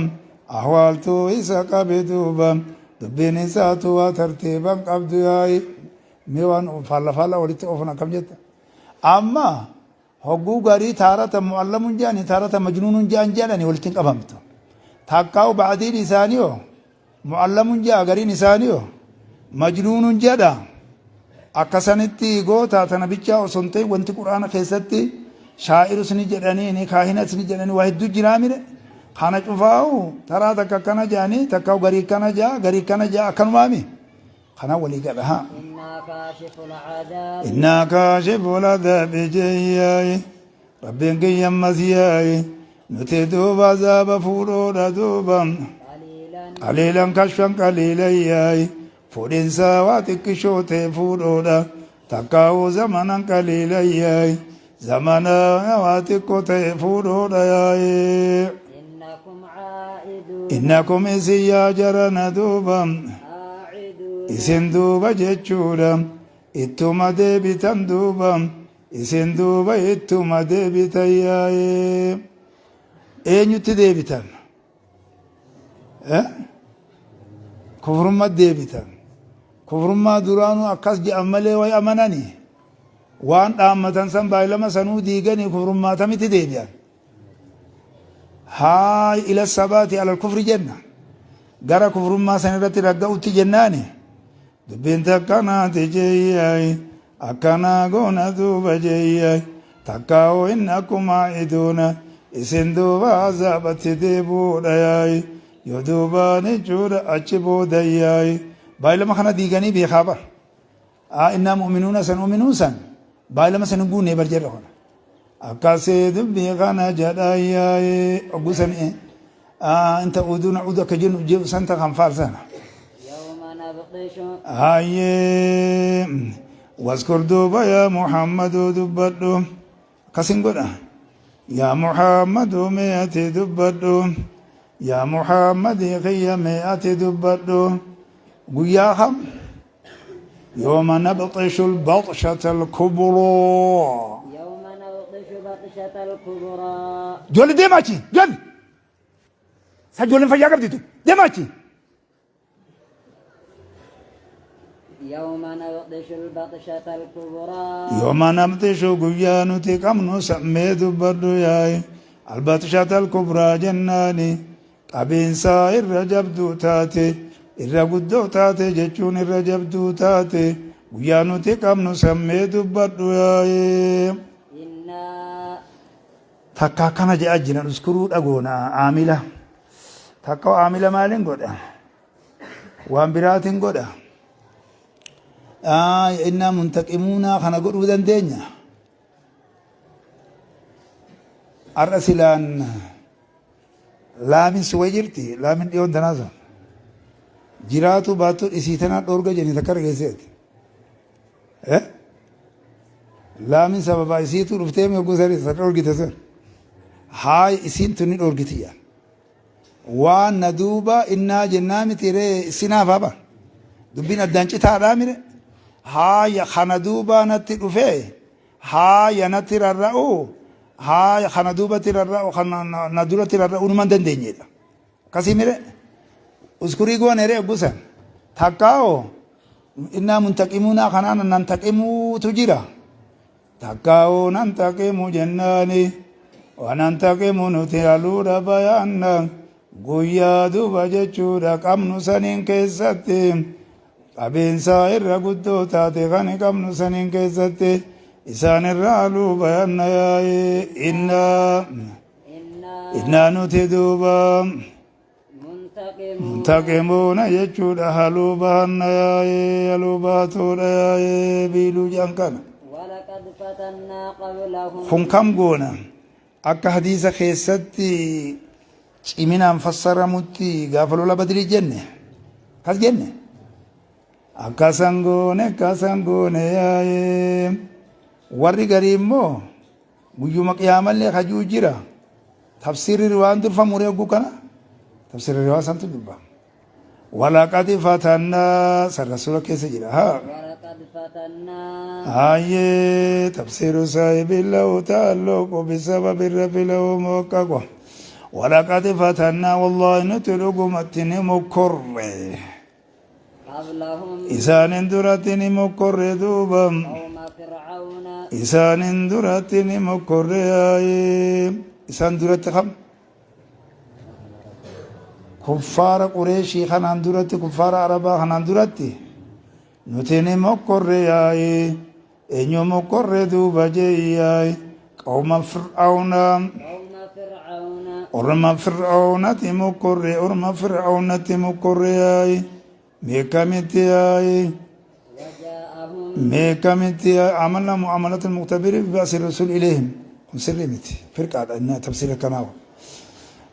Ahwaaltuu isa qabe duuba. Dubbiin isaatu waa tartiiban qabdu yaa'i. Mee waan faalla faalla walitti oofan akkam jetta? Amma hogguu garii taarata mu'allamun jedhani taarata majnuunun jedhan jedhani walitti hin qabamtu. Takkaa'u ba'diin isaanii hoo mu'allamun jedha gariin isaanii hoo majnuunun jedha. Akkasanitti goota tana bichaa osoo hin ta'in wanti quraana keessatti shaa'irus ni jedhanii ni kaahinas ni jedhanii waa hedduu jiraa mire. Kana cufaa'u taraa takka akkana jedhanii takka garii akkana jedha garii akkana jedha akkanumaami. Kana walii gala haa. Innaa kaashiful adaabi. Innaa kaashiful adaabi jeeyyaay. Rabbiin kiyya ammas yaay. Nuti duuba azaaba fuudhoodha duuba. Qaliilan. Qaliilan kashfan qaliilan yaay. Fuudhinsaa waa xiqqishoo ta'e fuudhoodha. Takkaa'uu zamanan qaliilan yaay. Zamana waa xiqqoo ta'e fuudhoodha yaay. Innakum caa'iduun. Innakum isin yaa jarana duuba. Aa'iduun. Isin duuba jechuudha. Ittuma deebitan duuba. Isin duuba ittuma deebitan yaa'ee. Eenyutti deebitan? Eh? Kufrummaa deebitan. Kufrummaa duraanuu akkas jedhan malee way amananii. Waan dhaammatan san baay'ilama sanuu diiganii kufrummaatamitti deebi'an. Haa ila sabaati alal kufri jenna. Gara kufrummaa san irratti ragga'utti jennaani. Dubbiin takkanaati jeeyyaay. Akkanaa goona duuba jeeyyaay. Takkaa'u innakum aa'iduuna. Isin duuba azaabatti deebi'uudha yaay. Yoo duubaan jechuudha achi booda yaay. Baay'ilama kana diiganii beekaa bar. Innaa mu'minuuna san uminuu san baay'ilama san hin guunnee bar jedha kana. Akkasii dubbii kana jedha yaa'ee oguu san inta uduu na udu akka jennu jedhu santa kan faarsana. Yawma nabxishu. Hayyee waskur duuba yaa Muhammaduu dubbadhu akkasin godha. Yaa Muhammaduu mee ati dubbadhu. Yaa Muhammadii kiyya mee ati dubbadhu. Guyyaa kam? يوم نبطش البطشة الكبرى. يوم نبطش بطشة الكبرى. Ijoollee deemaa achi ijoollee. Sa ijoolleen fayyaa qabditu deemaa achi. يوم نبطش البطشة الكبرى. يوم نبطش guyyaa nuti qabnu sammee dubbadhu yaa'i. البطشة الكبرى jennaani qabiinsaa irra jabduu taate irra guddoo taate jechuun irra jabduu taate guyyaa nuti qabnu sammee dubbadhu yaa'i. إنا Takka akkana jedhaa jiran uskuruu dhagoona aamila. Takka aamila maaliin godha? Waan biraatiin godha. Innaa muntaqimuunaa kana godhuu dandeenya. Har'a silaan laamin suwee jirti laamin dhiyoon tanaa sun. Jiraatu baattu isii tanaa dhoorga jenni takka dhageesseeti. Laamin sababa isiitu dhuftee hogguu sani isa dhoorgite sun. Haay isiin tun ni dhoorgiti yaa. Waan na duuba innaa jennaa miti ree isinaaf haba. Dubbiin addaan citaadhaa mire. Haaya kana duuba natti dhufee haaya natti rarra'u haaya kana duubatti rarra'u kana na duratti rarra'u numa hin dandeenyedha. Akkasii mire. Uskurii goone ree gusan. Takkaa'oo innaa muntaqimuunaa kanaan nan taqimuutu jira. Takkaa'oo nan taqimu jennaani waan taqimu nuti haluudha bayaanna guyyaa duuba jechuudha qabnu saniin keessatti qabeensaa irra guddoo taate kan qabnu saniin keessatti isaan irra haluu bayaanna yaa'ee innaa إنا innaa nuti duuba منتقمون muntaqimuuna jechuudha haluu bahanna yaa'ee haluu baatuudha yaa'ee biiluu jedhan kana. ولقد ولقد فتنا قبلهم Kun kam goona? Akka hadiisa keessatti ciminaan fassaramutti gaafa lola Badrii jenne. Akkas jenne. Akkasan goone, akkasan goone yaa'ee. Warri garii immoo guyyuma qiyaamallee kajuu jira. Tafsiirri riwaan durfamu reeguu kana. Tafsiirri riwaa santu dubbama. Walaqad fatannaa san rasuula keessa jira. Haa. ولقد فتنا Hayyee tafsiiru saahibi lahu ta'alluqu bisababi rafi lahu muhaqqaqu. Walaqad fatannaa wallaahi nuti dhugumatti ni mokkorre. قبلهم Isaanin duratti ni mokkorre duuba. قوم فرعون Isaanin duratti ni mokkorre hayyee. Isaan duratti kam? Kuffaara Qureeshii kanaan duratti, kuffaara Arabaa kanaan duratti nuti ni mokkorre yaa'i. Eenyu mokkorre duuba jee yaa'i? Qawma Fir'aawna. قوم فرعون Orma Fir'aawnati mokkorre, orma Fir'aawnati mokkorre yaa'i. Meeqamitti yaa'i? وجاءهم Meeqamitti yaa'i? Amalna mu'amalata al-muqtabiri bi ba'si rasul ilayhim. Kun sirrii miti. Firqaadha inni tafsiira kanaa.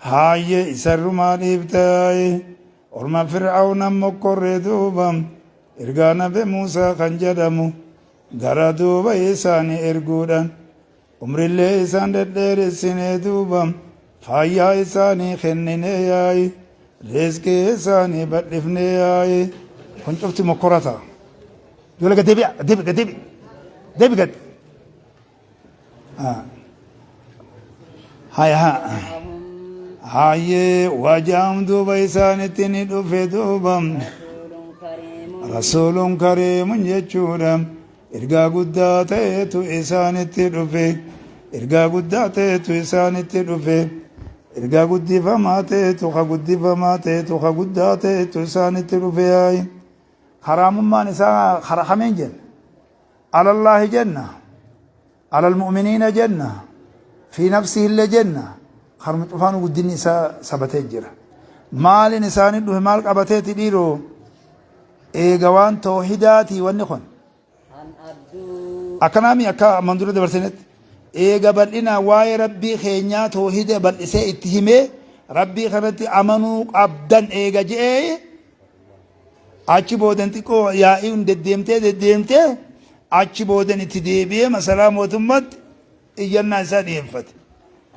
Haayye isarrumaa dhiibtaayi. Orma Fir'aawna mokkorre duuba. Ergaa Nabi Muusaa kan jedhamu gara duuba isaanii erguudhaan umrillee isaan dhedheeressinee duuba faayyaa isaanii kenninee yaa'i. Rizqii isaanii badhifnee yaa'i. Kun cufti mokkora ta'a. Ijoollee gad deebi'a, gad deebi, gad deebi. Deebi gad. Haya haa. Hayyee wajaam duuba isaanitti ni dhufe duuba. رسول كريم Rasuulun kariimun jechuudha. Ergaa guddaa ta'etu isaanitti dhufe. Ergaa guddaa ta'etu isaanitti dhufe. Ergaa guddifamaa ta'etu ka guddifamaa ta'etu ka guddaa ta'etu isaanitti dhufe yaa'i. Haraamummaan isaa kara kameen jenna? Alallaahi jenna. Alal mu'miniina jenna. Fi nafsihi illee jenna. Karuma cufaanu guddinni isaa sabatee jira. Maaliin isaanii dhufe maal qabateeti dhiiroo? Eega waan toohidaatii wanni kun. أن أدوا Akkanaami akka ammaan dura dabarsinetti. Eega bal'inaa waa'ee rabbii keenyaa toohida bal'isee itti himee rabbii kanatti amanuu qabdan eega je'ee achi boodan xiqqoo yaa'iin deddeemtee deddeemtee achi boodan itti deebi'ee masalaa mootummaatti iyyannaa isaa dhiyeeffate.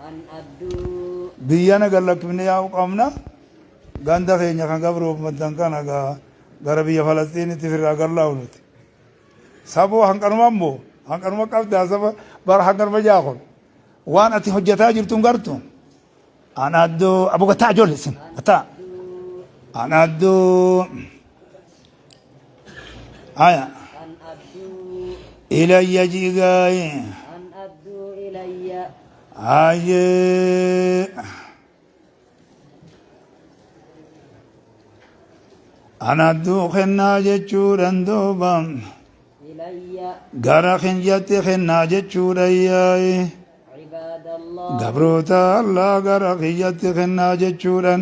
أن أدوا Biyyana gad lakkifnee yaa'uu qabna. Ganda keenya kan gabroofatan kana gara biyya Falastiinitti firraa gallaa'u nuti. Saboo hanqanuma immoo hanqanuma qabdaa saba bara hanqanuma jaakon. Waan ati hojjetaa jirtu hin gartu. An adduu abu gattaa ijoollee isin gattaa. An adduu haya أن أدوا ilayya jigaayi أن أدوا إلي hayyee. An adduu kennaa jechuudhaan duuba إلي gara kiyyatti kennaa jechuudha yaa'i. عباد الله Gabroota Allah gara kiyyatti kennaa jechuudhaan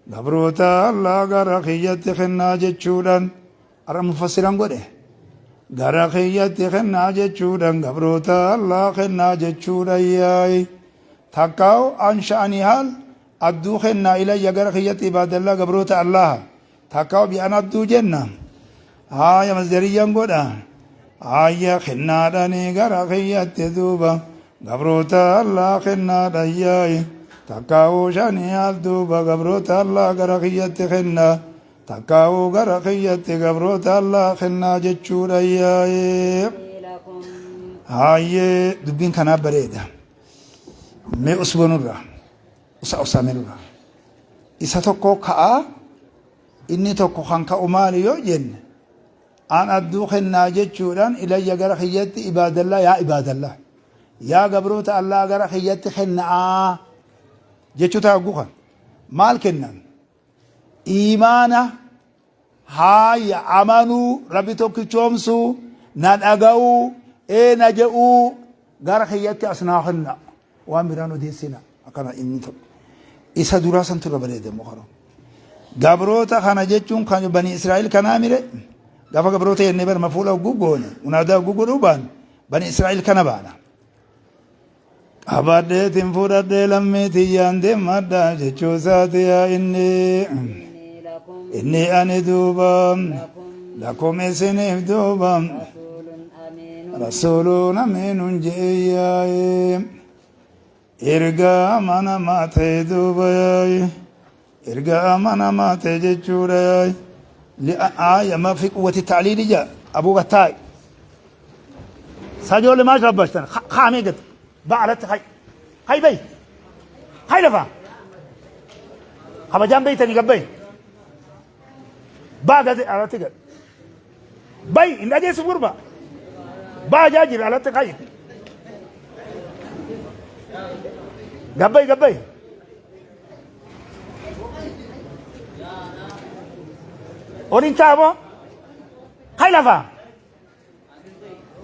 gabroota Allah gara kiyyatti kennaa jechuudhaan har'a mufassiran godhe gara kiyyatti kennaa jechuudhaan gabroota Allah kennaa jechuudha yaa'i. Takkaa'u an sha'anii haal adduu kennaa ilayya gara kiyyatti ibaadallaa gabroota Allah takkaa'u bi'an adduu jenna. Haaya masdariyyan godha. Haaya kennaadhanii gara kiyyatti duuba gabroota Allah kennaadhan yaa'i. Takkaa'uu shanii haal duuba gabroota Allah gara kiyyatti kennaa. Takkaa'uu gara kiyyatti gabroota Allah kennaa jechuudha yaa'i. لكم Hayyee dubbiin kanaa bareeda. Mee usbanurraa usa usaamerurraa isa tokko ka'aa inni tokko kan ka'u maali yoo jenne an adduu kennaa jechuudhaan ilayya gara kiyyatti ibaadallaa yaa ibaadallaa yaa gabroota Allah gara kiyyatti kennaa jechuu ta'a kan maal kennan iimaana haaya amanuu rabbi tokkichoomsuu na dhaga'uu ee na je'uu gara kiyyatti as naa kenna waan biraan odeessina akkana inni tokko isa duraa santu irra bareeda immoo karoo gabroota kana jechuun kan bani Israa'el kanaa mire gaafa gabroota jennee bar mafuula hogguu goone munaadaa hogguu godhuu baan Bani Israa'iil kana baana. Qabadheetiin fudhadhee lammii tiyyaan deemadha jechuu isaati yaa inni. إني لكم Inni ani duuba لكم lakum isiniif duuba رسول أمين rasuuluun amiinun je'e ergaa amanamaa ta'e duuba yaa'i ergaa amanamaa ta'e jechuudha yaa'i آية ما في قوة التعليل جاء أبو غتاي ساجول ما ربشتن خامي قد بعلت هاي هاي بي هاي لفا خبجان بيتني قبي بعد على تقل بي إن أجلس غربة با جاجر على تقاي قبي قبي ورين تابو هاي لفا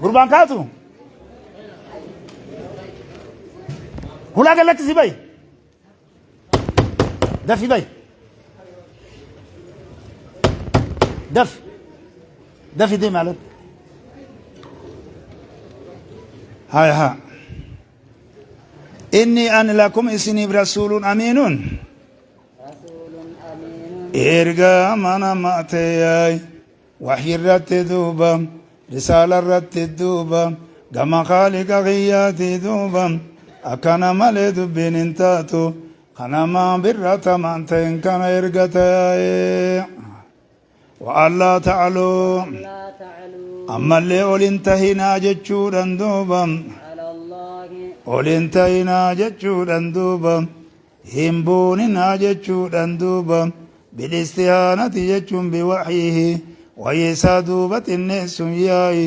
قربان كاتو هلا قال لك زبي دفي بي دف دفي دي مالت هاي ها إني أنا لكم إسني رسول أمين رسول أمين إرجع منا ما تياي وحي الرت دوبا رسالة الرت دوبا كما خالق غياتي دوبا أكنا مالي دبين انتاتو كنا ما برة ما انتين كان إرجتاي وألا تعلو لا تعلوا أما اللي أولنتهنا جتشورا دوبا على الله olintayinaa jechuudhan duuba hin buuninaa jechuudhan duuba bilistihaanati jechuun biwaxyihi wayisaa duuba xinneessun yaa'i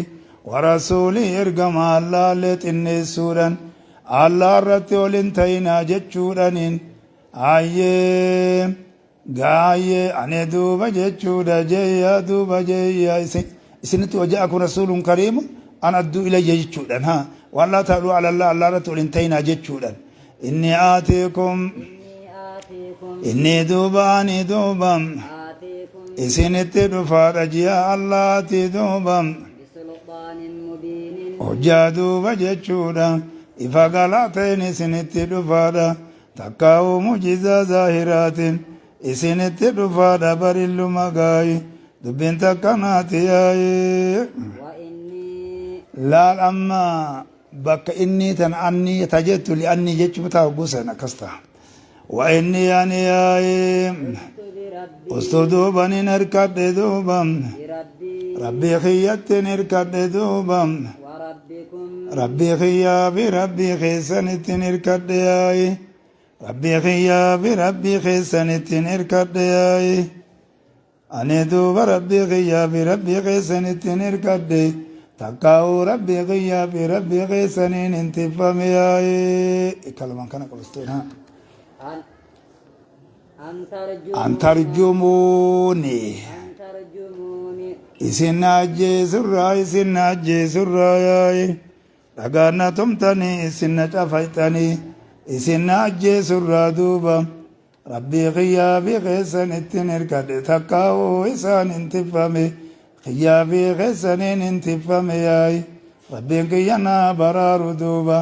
warasuulii ergama allaallee xinneessuudhan allaa irratti olintayinaa jechuudhaniin ayyee gaayyee ane duuba jechuudha jeeyyaa duuba jeeyyaa isinitti waja'akum rasuulun kariimu an adduu ilayya jechuudhan haa wallaa ta'luu ala allah allah irratti ol hin ta'inaa jechuudhan inni aatiikum إني آتيكم inni duuba ani duuba آتيكم isinitti dhufaadha ji'a allaati duuba بسلطان مبين hojjaa duuba jechuudha ifa galaa ta'een isinitti dhufaadha takkaa'uu mujizaa zaahiraatiin isinitti dhufaadha barilluma gaayi dubbiin takkanaati yaayi وإني laal amma bakka inni tan anni tajettu li'anni jechuu taa gosan akkas ta'a wa inni ani yaayi عزت بربي ustu duubanin hirkadhe duuba بربي rabbii kiyyattin hirkadhe duuba وربكم rabbii kiyyaa fi rabbii keessanittin hirkadhe yaayi rabbii kiyyaa fi rabbii keessanittin hirkadhe yaayi ani duuba rabbii kiyyaa fi rabbii keessanittin hirkadhe takkaa'uu rabbii kiyyaa fi rabbii keessaniin intifame yaayi kalamaan kana qabasteen haa أن أن ترجمون an tarjumuuni أن ترجموني isin ajjeesurraa isin ajjeesurraa yaayi dhagaan na tumtanii isin na cafaytanii isin na ajjeesurraa duuba rabbii kiyyaa fi keessan ittiin hirkadhe takkaa'uu isaan intifame kiyyaa fi keessaniin intifame yaayi rabbiin kiyya naa baraaru duuba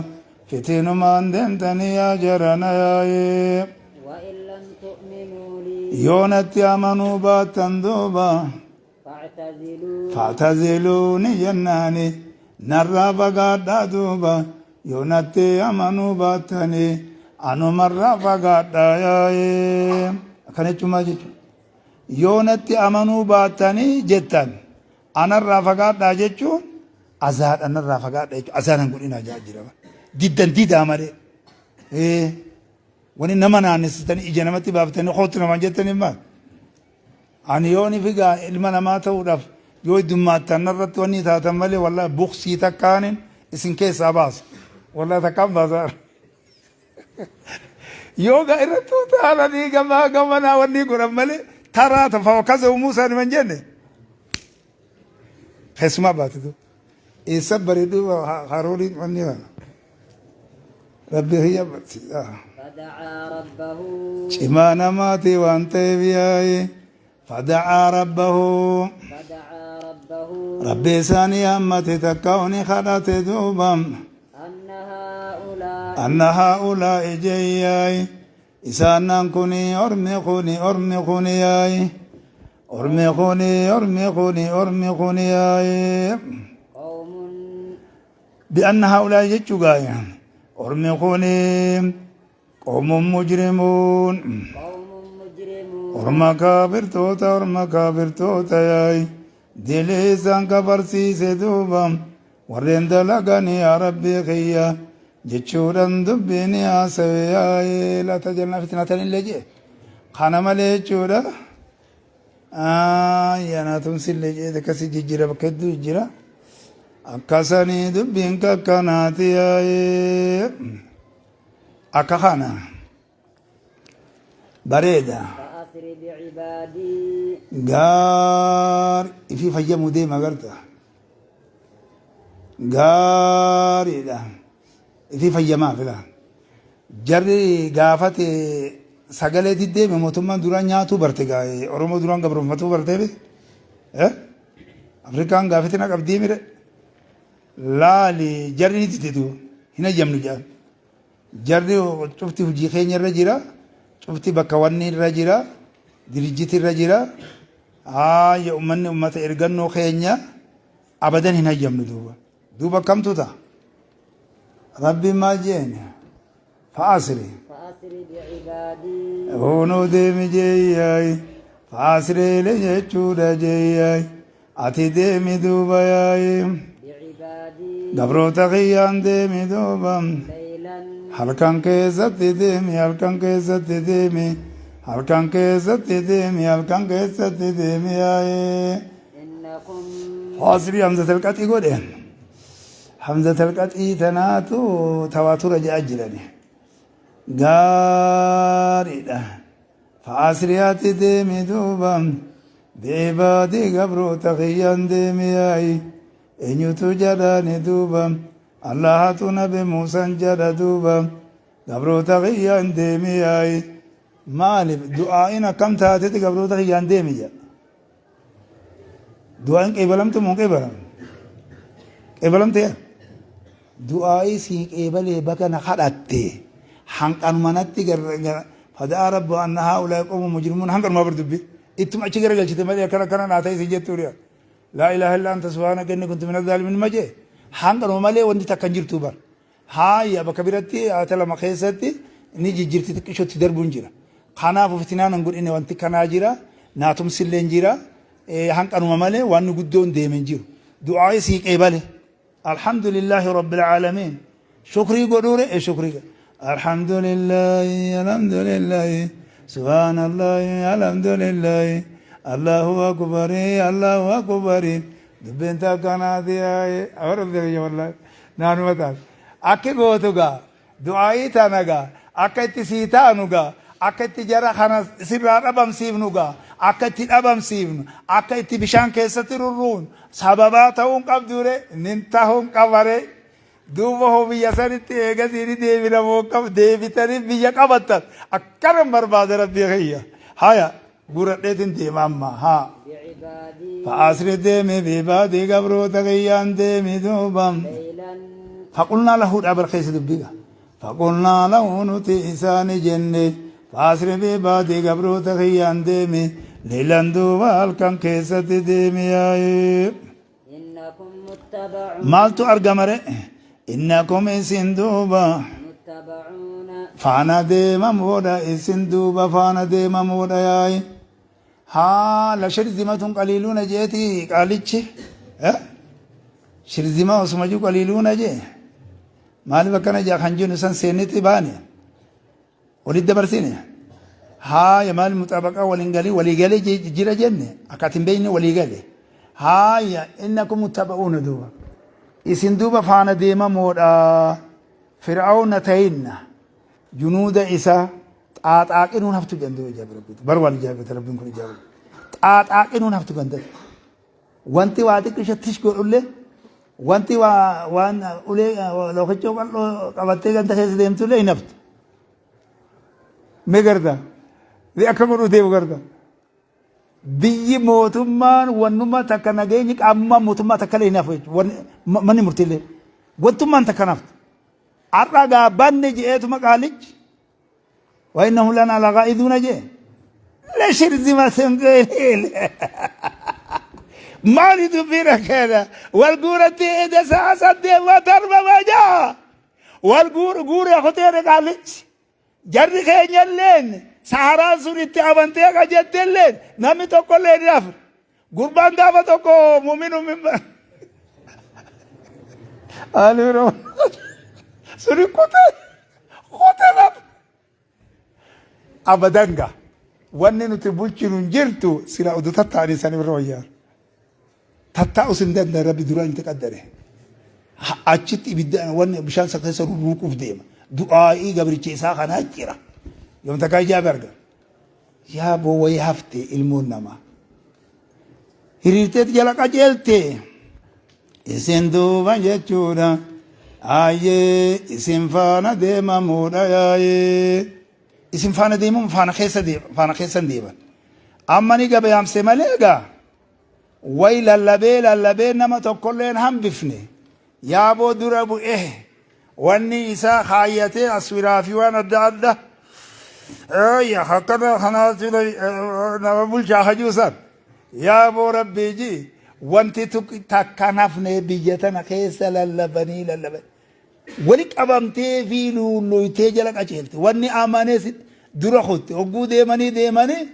fitiinumaan deemtanii yaa jarana yaayi وإن لم تؤمنوا لي yoonatti amanuu baattan duuba فاعتزلون فاعتزلوني jennaani narraa fagaadhaa duuba yoonatti amanuu baattanii anumarraa fagaadhaa yaa'ee akkana jechuun maal jechuudha yoonatti amanuu baattanii jettan anarraa fagaadhaa jechuun azaadha narraa fagaadhaa jechuudha azaan hin godhinaa jaa jira diddan didaa malee wani nama naannessitanii ija namatti baaftanii kootu namaan jettanii maal ani yooni figaa ilma namaa ta'uudhaaf yoo heddummaattan narratti wanni taatan malee wallahi buksii takkaanin isin keessaa baasa wallahi takkaan baasa yoo ga irratti utaalanii gamaa gamanaa wanni godhan malee taraa tafa kaza Muusaa niman jenne keessumaa baate du eessa bareedu harooliin wanni kana rabbi hiyya barsiisa فدعا ربه cimaa namaati waan ta'eef yaa'e Fada'aa rabbahu. فدعا ربه. Rabbi isaanii hammate, takka ni kadhate duuba. أن هؤلاء. Anna haa'ulaa'i jeeyyaay, isaannan kuni, ormi kuni, ormi kuni yaay, ormi kuni, ormi kuni, ormi kuni yaay. قوم. Bi'anna haa'ulaa'i jechuu gaaya, ormi kuni قوم مجرمون. قوم مجرمون. Orma kaafirtoota, orma kaafirtoota yaay, dilee isaan kafarsiise duuba warreen dalaganii, yaa Rabbii kiyya jechuudhaan dubbiin haasawe yaa'ee. لا تجعلنا فتنة illee jee, kana malee jechuudha. Yaanaatumsillee jee, akkasii jijjiira, bakka hedduu jijjiira akkasanii dubbiin kakkanaati yaa'ee, akka kana bareeda. فأسر بعبادي. Gaari ifii fayyamuu deema, garta gaariidha, ifii fayyamaa fila. Jarri gaafate sagalee diddeeme, mootummaan duraan nyaatuu barte gaa'e, Oromoo duraan gabroonfatuu barteefi Afrikaan gaafatina qabdii mire laali. Jarri ni didde, hin hayyamnu jedhan. Jarri cufti hojii keenya irra jira, cufti bakka wanni irra jira, dirijjiti irra jira. Haaya, ummanni ummata ergannoo keenya abadan hin hayyamnu. Duuba kamtu ta'a? Rabbiin maal jeen? فأسر. فأسر بعبادي. Hoonoo deemi jeeyyaay, فأسر jechuudha jeeyyaay, ati deemi duuba yaayi. بعبادي. Gabroota kiyyaan deemi duuba. ليلا. Halkan keessatti deemi, halkan keessatti deemi, halkan keessatti deemi, halkan keessatti deemi yaa'ee. إنكم. فأسر همزة القطع godhe, همزة القطع tanaatu tawaatura jedha jirani. Gaariidha. فأسر ati deemi duuba, بعبادي gabroota kiyyaan deemi yaa'i. Eenyutu jedhaani duuba? Allahatu Nabi Muusaan jedha duuba, gabroota kiyyaan deemi yaa'i. Maaliif du'aa'in akkam taatetti gabroota kiyyaan deemi jedha? Du'aa'in qeebalamtu moo qeebalam qeebalamte yaa? Du'aa'ii sii qeebalee, baka na kadhatte hanqanumanatti. فدعا ربه أن هؤلاء قوم مجرمون, hanqanuma bar dubbi ittuma achi garagalchite malee akkana akkana naa ta'e si jettuudha. لا إله إلا أنت سبحانك إني كنت من الظالمين ma jee, hanqanuma malee wanti takka hin jirtu bar. Haaya, bakka biratti haata lama keessatti ni jijjiirti, xiqqishootti darbuun jira. Kanaaf fitinaan hin godhine, wanti kanaa jira, naatumsillee hin jira, hanqanuma malee waan guddoon deeme hin jiru. Du'aa'ii sii qeebale, الحمد لله رب العالمين, shukrii godhuure e shukrii. الحمد لله, الحمد لله, سبحان الله, الحمد لله, الله أكبر, الله أكبر. Dubbiin takkanaati yaa'e awra wallahi naanuma taate akki gootu gaa, du'aa'ii tana gaa, akka itti sii taanu gaa, akka itti jara kana sirraa dhabamsiifnu gaa, akka itti dhabamsiifnu, akka itti bishaan keessatti rurruun sababaa ta'uun qabdure nin ta'uun qabare. Duuba hoo biyya sanitti eegasii ni deebina moo qab deebitanii biyya qabattan akkana barbaada? Rabbii kiyya, haya, guradheetin deema amma haa. بعبادي. فأسر deemi, بعبادي gabroota kiyyaan deemi duuba. ليلا. فقلنا له dhabar keessa dubbiga. فقلنا له nuti isaani jenne, فأسر بعبادي gabroota kiyyaan deemi, ليلا duuba halkan keessatti deemi yaa'ee. إنكم متبعون. Maaltu argamare? إنكم isin duuba. متبعون. Faana deemamoodha isin duuba, faana deemamoodha yaa'i. Haa, لشرذمة قليلون jeeti qaalichi. شرذمة osuma jiru قليلون jee. Maaliif akkana jaa kan jennu san seennetti baane walitti dabarsine. Haaya, maal muxaabaqaa waliin galii walii galee jira jenne, akka ati hin beekne walii gale. Haaya, إنكم متبعون duuba. Isin duuba faana deemamoodha. Fir'aawna ta'inna junuuda isaa xaaxaaqinuun haftu jedhan duuba. Ijaabe Rabbiitu bar waan ijaabete, Rabbiin kun ijaabe xaaxaaqinuun haftu gandate. Wanti waa xiqqisha tish godhullee, wanti waa waan ulee lookichoo qal'oo qabattee ganda keessa deemtullee hin haftu. Mee garta akka godhuu deemu garta. Biyyi mootummaan wannummaa takka nageenyi qaamummaan mootummaa takka illee hin hafu jechuudha. Manni murtiillee wantummaan takka hin haftu. Har'a gaa banne je'eetuma qaalichi wa innahum lanaa lagaa'iduuna je'e. Lashirzimatun qaliil. Maali dubbiin akkana wal guuratti eda sa'a saddeet waa torba waa ja'a wal guure kuteere qaalichi. Jarri keenyalleen saharaan sun itti amantee akka jettelleen namni tokkollee hin hafne. Gurbaan gaafa tokko muuminu min Aliiroo suni kutee kutee lafa. Abadanga wanni nuti bulchinu hin jirtu sila udu tattaa'anii sanii irra wayyaa. Tattaa'us hin danda'an rabbi duraan itti qaddare. Achitti ibidda wanni bishaan isa keessa rurruuquuf deema. Du'aa'ii gabricha isaa kanaa jira. Yoom takkaa ijaabe arga. Yaa boo wayii hafte ilmoon namaa. Hiriirteet jala qajeelte. Isin duuba jechuudha. Ayyee isin faana deemamuudha yaayee. Isin faana deemamu faana keessa deema faana keessan deeman. Amma ni gabayaamse malee egaa. Way lallabee lallabee nama tokkollee hin hambifne. Yaaboo dura bu'ee wanni isaa kaayyatee aswiraa fi waan adda adda. Ayya akkana kanaatu nama bulchaa hajuu san. Yaaboo rabbii ji wanti takka hin hafne biyya tana keessa lallabanii lallabanii. Wali qabamtee fi luulloytee jala qaceelte. Wanni amanes dura kutte. Hogguu deemanii deemanii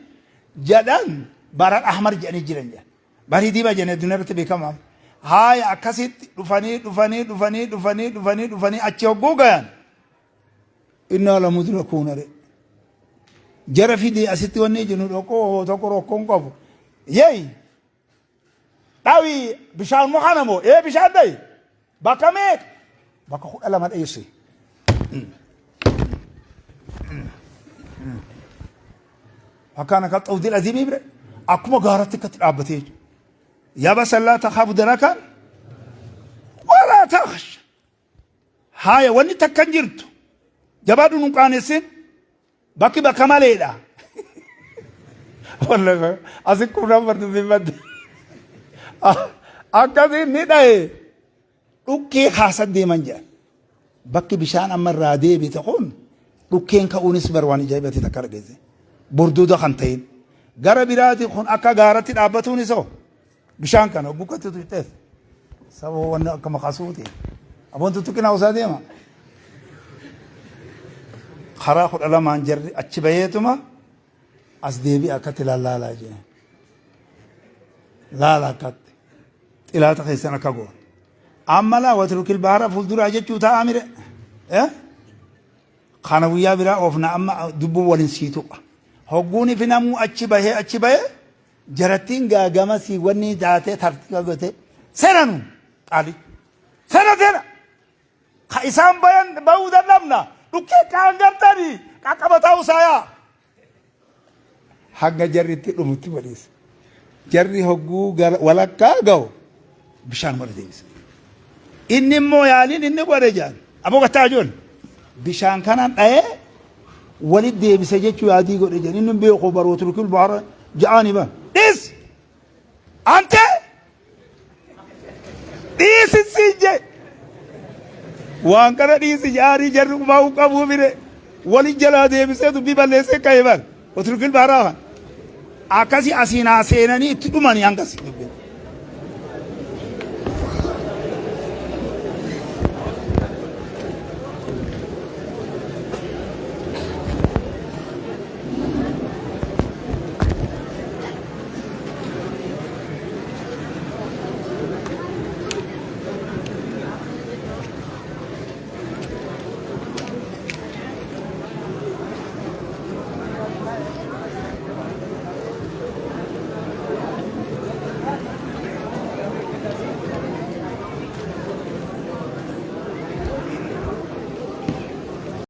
jedhan barar ahmar jedhanii jiran jedhan. Barii diimaa jedhanii addunyaa irratti beekamaa. Haaya akkasitti dhufanii dhufanii dhufanii dhufanii dhufanii dhufanii achi hogguu gayan. Innaa lamudrakuuna re. Jara fidee asitti wanni jennu dhokoo tokko rakkoon qabu. Yeey! Dhawi bishaan kana moo? Ee bishaan dhayi. Bakka meeqa? Bakka 12 dheesse. Akkaan akka xawdil aziimii bire akkuma gaaratti akkatti dhaabbatee jechuudha. Yabasa laa takhafu darakan walaa takhsha. Haaya wanni takka hin jirtu. Jabaadhu nun qaanessin. Bakki bakka maleedha. Wallahi asi qunnam bartu siffatti. Akkasiin ni dhaye dhukkee kaasan deeman jedhan. Bakki bishaan amma irraa deebite kun dhukkeen ka'uunis bar waan ajaa'ibati takka argeesse. Borduuda kan ta'in. Gara biraati kun akka gaaratti dhaabbatuunis hoo bishaan kana hogguu tuxxeef. Sababa wanni akka maqasuuti. Aboon tuttuqinaa usaa deema. Karaa 12n jarri achi baheetuma as deebi'a akkatti lallaalaa jee. Laala akkatti. Xilaata keessan akka goon. Amma laa watrukil bahara fuulduraa jechuu ta'a mire. Kana guyyaa biraa oofna amma dubbuu waliin sii tuqa. Hogguun fi namuu achi bahee achi bahee jarattiin gaagamasii wanni taatee tartiiba gootee seenanu qaali. Seena seena. Ka isaan bayan bahuu dadhabna. Dhukkee kaan gartanii qaqqabataa usaayaa. Hanga jarri itti dhumutti badiisa. Jarri hogguu walakkaa ga'u bishaan wal deebisa. Inni immoo yaaliin inni godhe jaan. Aboo gattaa joon. Bishaan kanaan dha'ee walit deebisa jechuu yaadii godhe jaan. Inni hin beeku barootul bahara ja'aani ba. Dhiis! Ante! Dhiisi siin jee. Waan kana dhiisi jaarii jarri qubaa'uu qabuu bire. Wali jalaa deebisee dubbii balleessee ka'e bar. Oturkil baaraa kan. Akkasi asiin haa seenanii itti dhumanii hangas dubbiin.